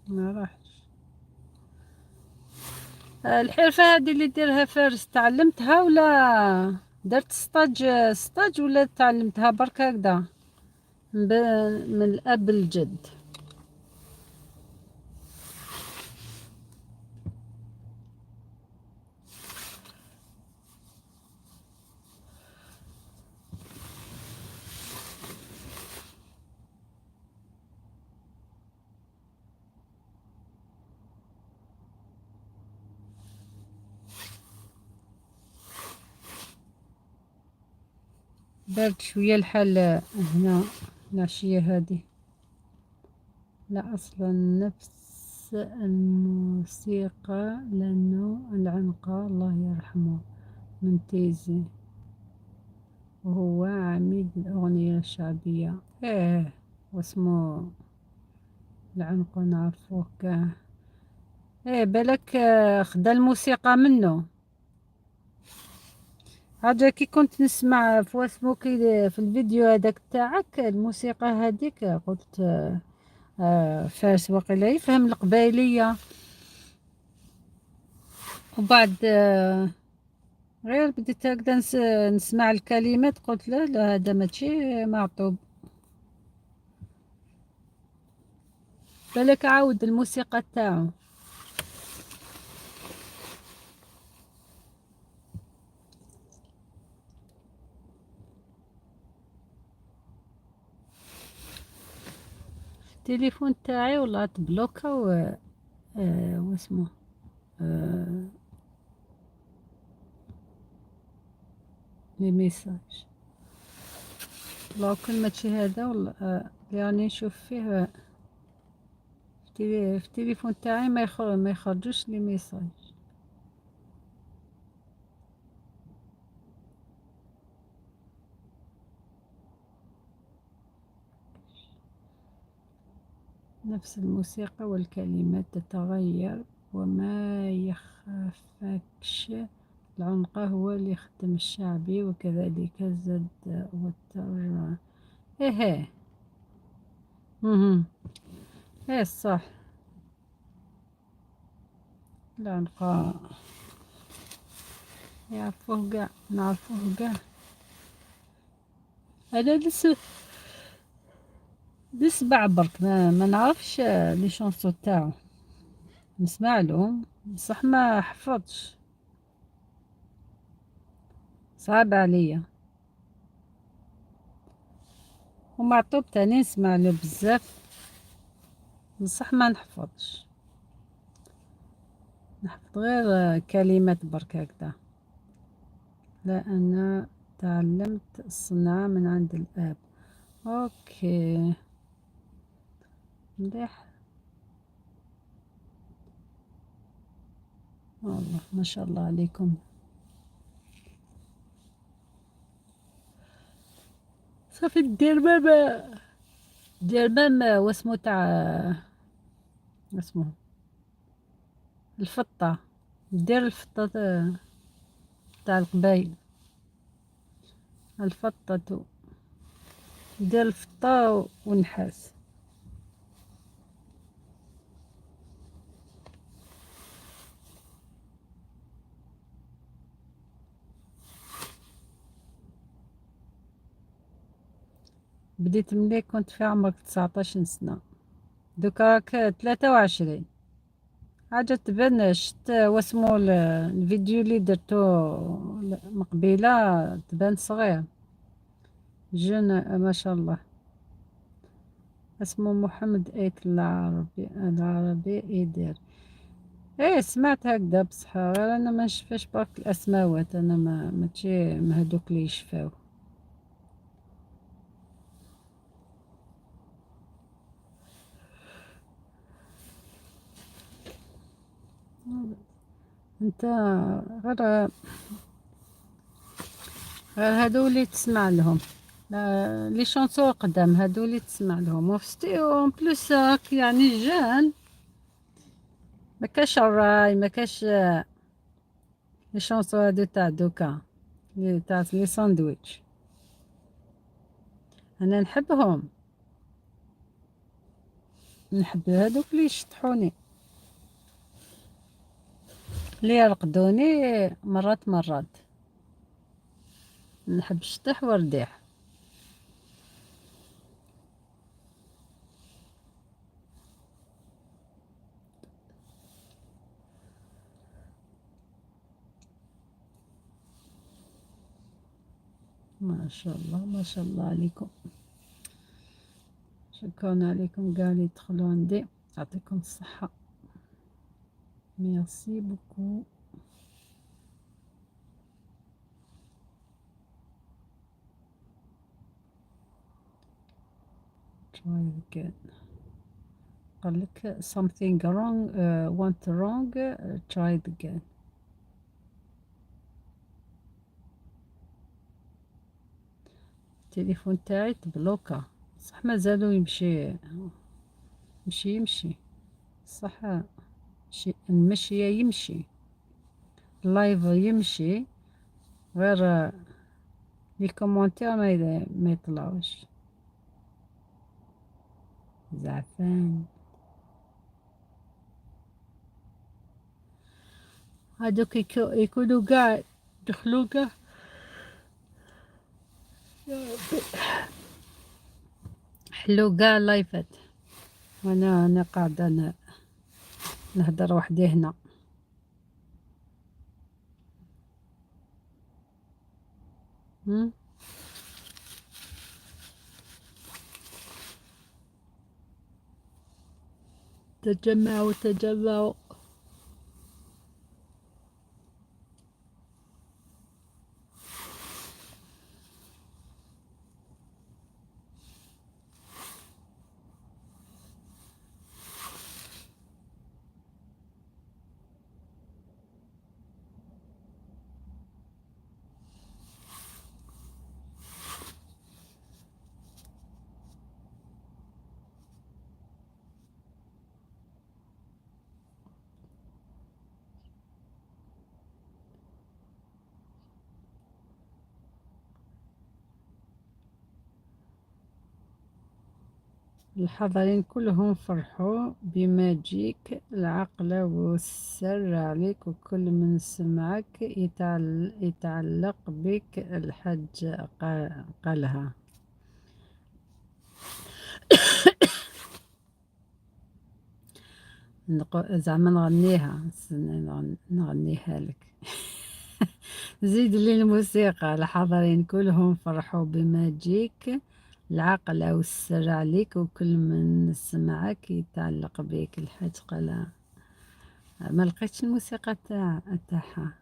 Speaker 1: ما رحتش. الحرفة هذه اللي ديرها فارس تعلمتها ولا درت stage ولا تعلمتها برك هكذا من الأب الجد؟ بارد شوية الحال هنا العشية هذه. لا أصلا نفس الموسيقى لأنه العنقاء الله يرحمه من تيزي وهو عميد الأغنية الشعبية. ايه واسمه العنقاء نعرفوه كاع. ايه بالك خدا الموسيقى منه. حاجة كي كنت نسمع في واسمو كي في الفيديو هذاك تاعك الموسيقى هذيك، قلت فارس وقيلا يفهم القبايلية. وبعد غير بديت هكذا نسمع الكلمات قلت لا لا هذا ماشي معطوب. بالك عاود الموسيقى تاعو. التليفون تاعي والله تبلوكا و واسمو les messages. والله كل ما تشي هذا والله اللي راني نشوف فيه في التليفون تاعي ما يخرجوش les messages. نفس الموسيقى والكلمات تتغير وما يخافكش. العنقاء هو اللي يخدم الشعبي وكذلك زاد وتر. ايه ايه ايه صح. العنقاء يعرفوه قاع، نعرفوه قاع. انا لسه نسمع برك، ما نعرفش les chansons تاعو، نسمع لهم بصح ما حفظش، صعب عليا. ومعطوب تاني نسمع له بزاف بصح ما نحفظش، نحفظ غير كلمات برك هكذا. لا انا تعلمت الصناعة من عند الاب. OK مليح والله ما شاء الله عليكم. صافي دير même دير même واسمو تاع اسمو الفطة، دير الفطة تاع القبايل، الفطة دير الفطة ونحاس. بديت ملي كنت في عمرك 19 سنة، دوكا راك 23. حاجة تبان. شت واسمو الفيديو اللي درتو مقبلة تبان صغير jeune ما شاء الله. اسمه محمد ايت العربي، العربي يدير. ايه سمعت هكذا بصح غير انا ما نشفاش برك الاسماوات، انا ما تجي ما هذوك اللي يشفاو. انت غير هادو اللي تسمع لهم les chansons قدام، هادو اللي تسمع لهم. وفستي en plus راك يعني jeune، ما كاش الراي، ما كاش les chansons هادو تاع دوكا. تاع les sandwichs. انا نحبهم، نحب هذوك اللي يشطحوني، اللي يرقدوني مرات مرات. نحب الشطح والرديح. ما شاء الله ما شاء الله عليكم، شكرا عليكم كاع اللي دخلوا عندي، يعطيكم الصحة. Merci beaucoup. Try again. قال لك something wrong, went wrong, try it again. التليفون تاعي تبلوكا، صح مازالو يمشي يمشي يمشي، صح المشي يمشي، ال live يمشي، غير les commentaires ما يطلعوش. زعفان هادوك يكونوا قاع دخلوا قاع. يا ربي حلو قاع لايفات، وانا قاعدة نهدر وحدي هنا. تجمعوا تجمعوا. الحاضرين كلهم فرحوا بمجيك، العقل والسر عليك، وكل من سمعك يتعلق بك. الحج قالها. زعما نغنيها، نغنيها لك. زيد لي الموسيقى. الحاضرين كلهم فرحوا بمجيك، العقل والسر عليك، وكل من سمعك يتعلق بك. الحاج قالها. ما لقيتش الموسيقى تاعها.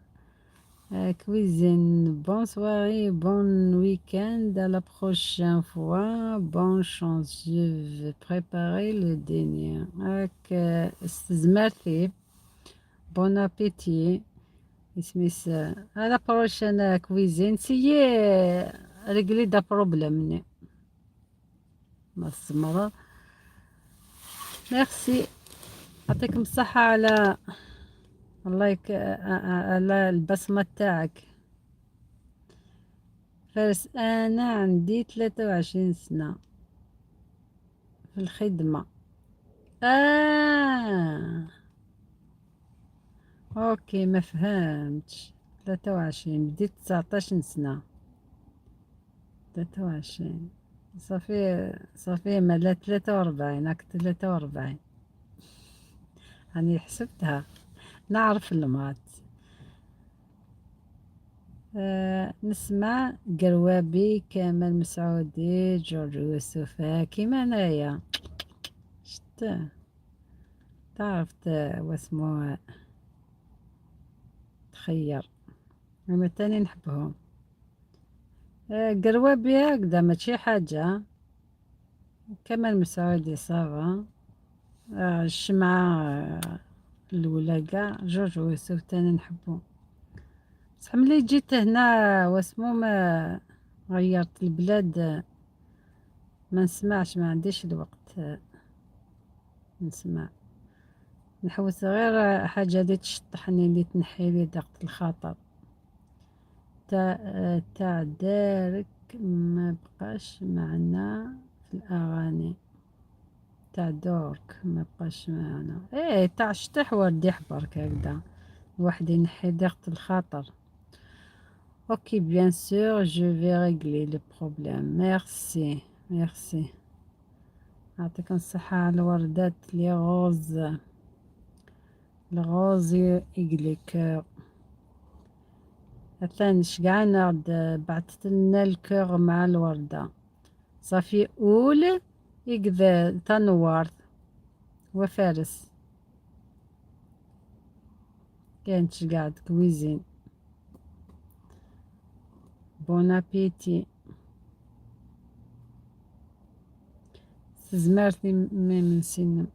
Speaker 1: Cuisine, bonne soirée, bon week-end, à la prochaine fois, bonne chance, je vais préparer le dîner. هاك استزمرتي، bon appétit. اسميس à la prochaine cuisine, c'est réglé da problème. ما ميرسي، يعطيكم الصحة على ال like، على البصمة تاعك. فارس أنا عندي 23 سنة في الخدمة. OK ما فهمتش. 23 بديت 19 سنة، 23 صافي صافي، مالا 43، هاك 43 راني حسبتها، نعرف ال maths. نسمع قروابي، كمال مسعودي، جورج وسوف، كيما انايا شت تعرف واسمو تخير. انا تاني نحبهم. قروابي هكذا ماشي حاجة، كمال مسعودي ça va، الشمعة الأولى قاع، جورج وسوف تاني نحبو. بصح ملي جيت هنا واسمو ما غيرت البلاد ما نسمعش، ما عنديش الوقت نسمع، نحوس غير حاجة اللي تشطحني، اللي تنحي لي ضغط الخاطر. تاع دارك ما بقاش معنا في الأغاني تاع دورك ما بقاش معنا. ايه تاع شطيح ورديح برك هكذا الواحد ينحي ضيقة الخاطر. OK, bien sûr, je vais régler le problème. Merci, merci. يعطيكم الصحة على الوردات les roses, les roses et les cœurs. ثاني شقعنا بعثت لنا ال cœur مع الوردة صافي أول يقذا تنورت وفارس كانت قاعد cuisine. Bon appétit. تزمرتي من سنم.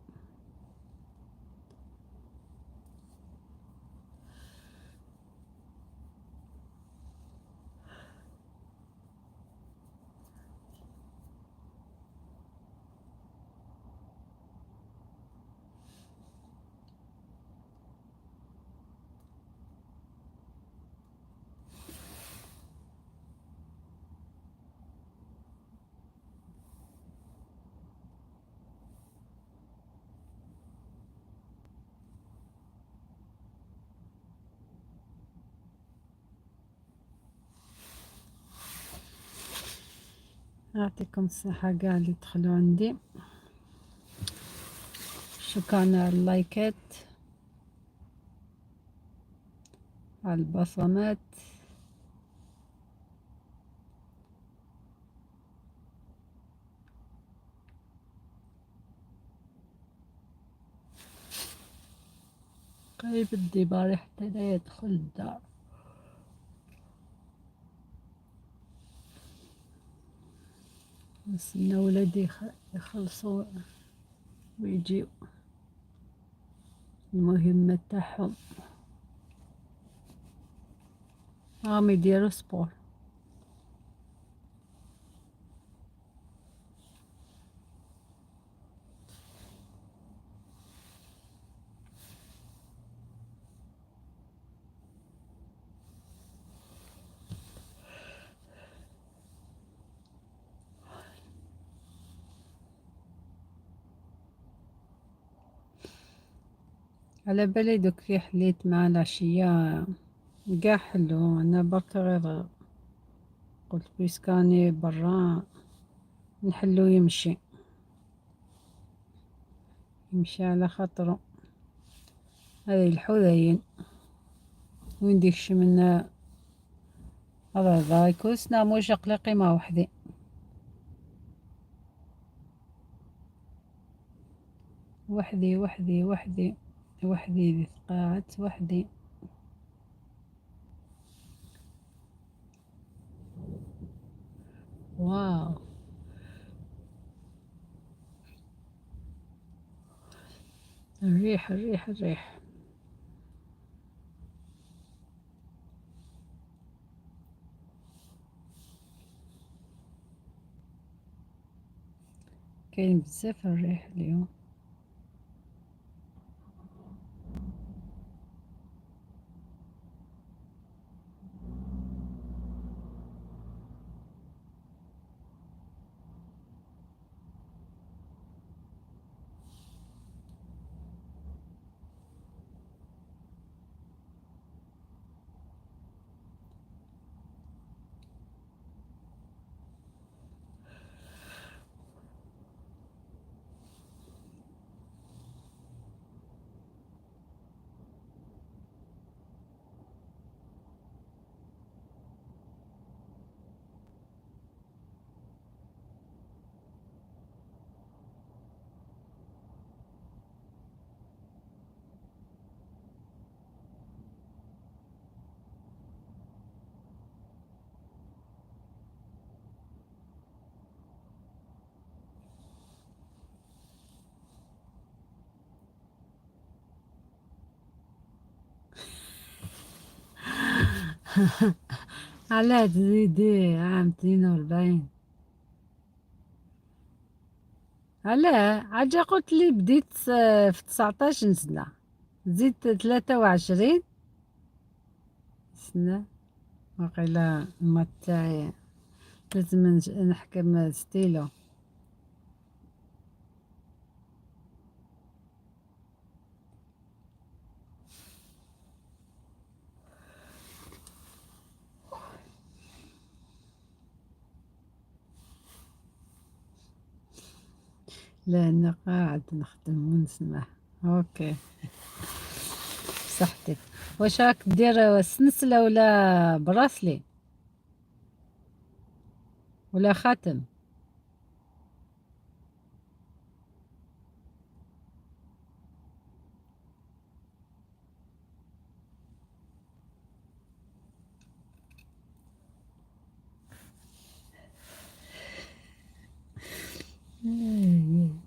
Speaker 1: يعطيكم الصحة قاع اللي دخلوا عندي. شكرا على اللايكات، على البصمات. قريب الدباري حتى لا يدخل الدار. نستنى ولادي يخلصوا ويجيو المهمة تاعهم، راهم يديروا sport. على بالي دوك كي حليت مع العشية قاع حلو، انا برك غير قلت puisque راني برا نحلو يمشي، يمشي على خاطرو. هذه الحذين وين ديكشي من هذا يكوسنا موش قلقي ما وحدي. وحدي وحدي وحدي وحدي قاعدت وحدي. واو الريح الريح الريح. كاين بزاف الريح اليوم. علاه تزيدي عام 42؟ علاه عجا قلت لي بديت في 19 سنة، زدت 23 سنة. وقيلا ال maths تاعي لازم نحكم ستيلو. لا انا قاعد نخدم ونسمع. OK صحتك. واش راك دير، سنسلة ولا bracelet ولا خاتم؟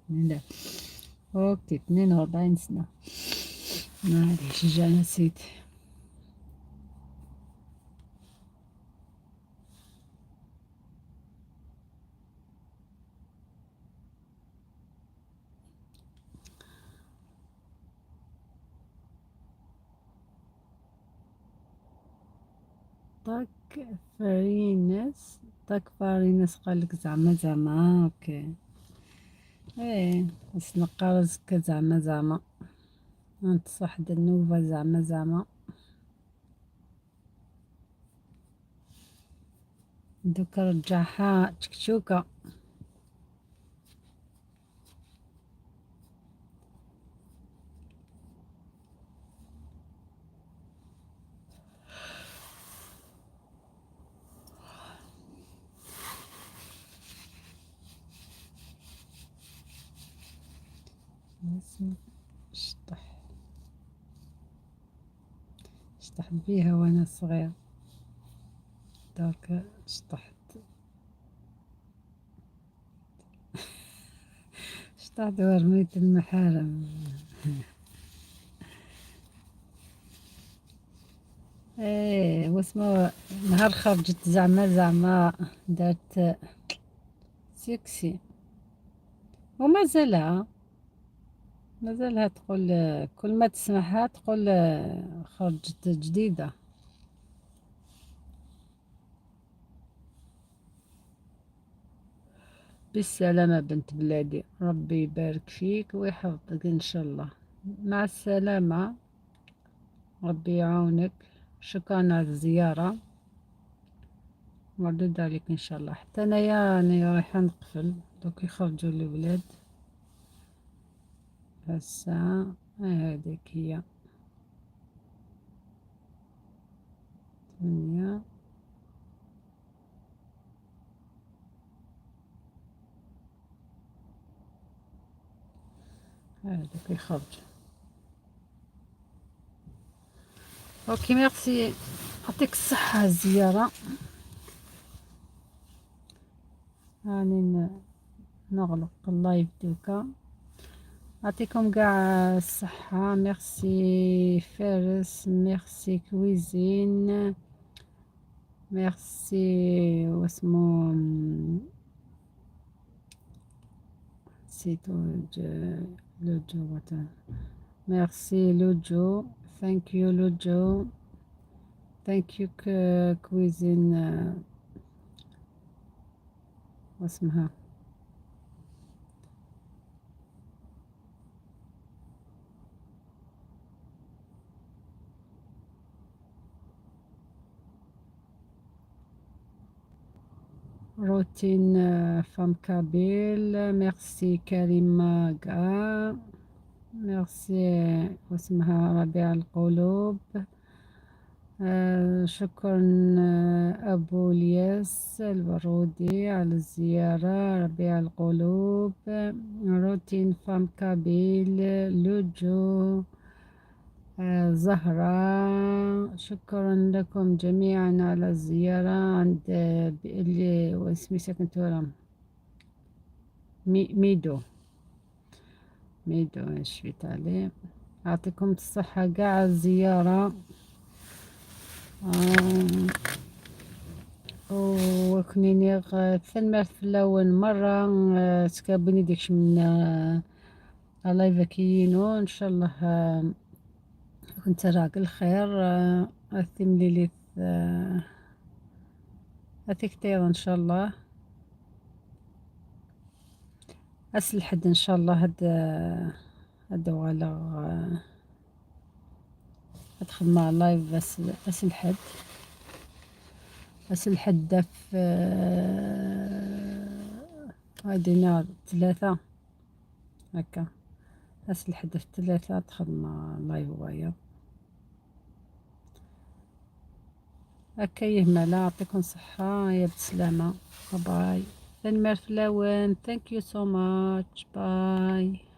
Speaker 1: لا OK 42 سنة، معليش جا نسيت. طاك فرينس، طاك فارينس قالك زعما زعما. OK ايه بس نقرزك زعما زعما، انت صح النوفا زعما زعما. دوكا رجعها تشكشوكة. لازم شطح شطحت بيها وانا صغير، درك شطحت شطحت ورميت المحارم. ايه واسمو نهار خرجت زعما زعما دارت سكسي، ومازالها مازالها تقول كل ما تسمعها تقول خرجت جديدة. بالسلامة بنت بلادي، ربي يبارك فيك ويحفظك إن شاء الله. مع السلامة، ربي يعاونك. شكرا على الزيارة، مردود عليك إن شاء الله. حتى أنايا راني رايحة نقفل، دوك يخرجوا الولاد الساعة هذيك هي 8. هذاك يخرج. OK merci، يعطيك الصحة الزيارة. راني نغلق ال live دوكا. يعطيكم قاع الصحة. ميرسي فارس، merci cuisine، merci واسمو نسيتو لوجو، ميرسي لوجو، thank you لوجو، thank you cuisine واسمها روتين femme kabyle، merci كريمة قا، ميرسي واسمها ربيع القلوب. شكرا أبو الياس البرودي على الزيارة. ربيع القلوب، روتين femme kabyle، لوجو، زهرة، شكرا لكم جميعا على الزيارة عند اللي واسمي ساكن تورا ميدو، ميدو شفيت عليه. يعطيكم الصحة قاع الزيارة. وكنيني ثنمرت في الأول مرة تكابوني ديكش من live كيينو. إن شاء الله كنت راك الخير. الثمليليث هاتيك ان شاء الله اس الحد ان شاء الله هاد هاد ولا ادخل مع live اس الحد، اس الحد في هادي نهار 3 هكا، اس الحد في 3 دخل مع live وايا هكا. يهملا يعطيكم صحة، يا بسلامة، bye. ثانميرث فلاون، thank you so much، bye.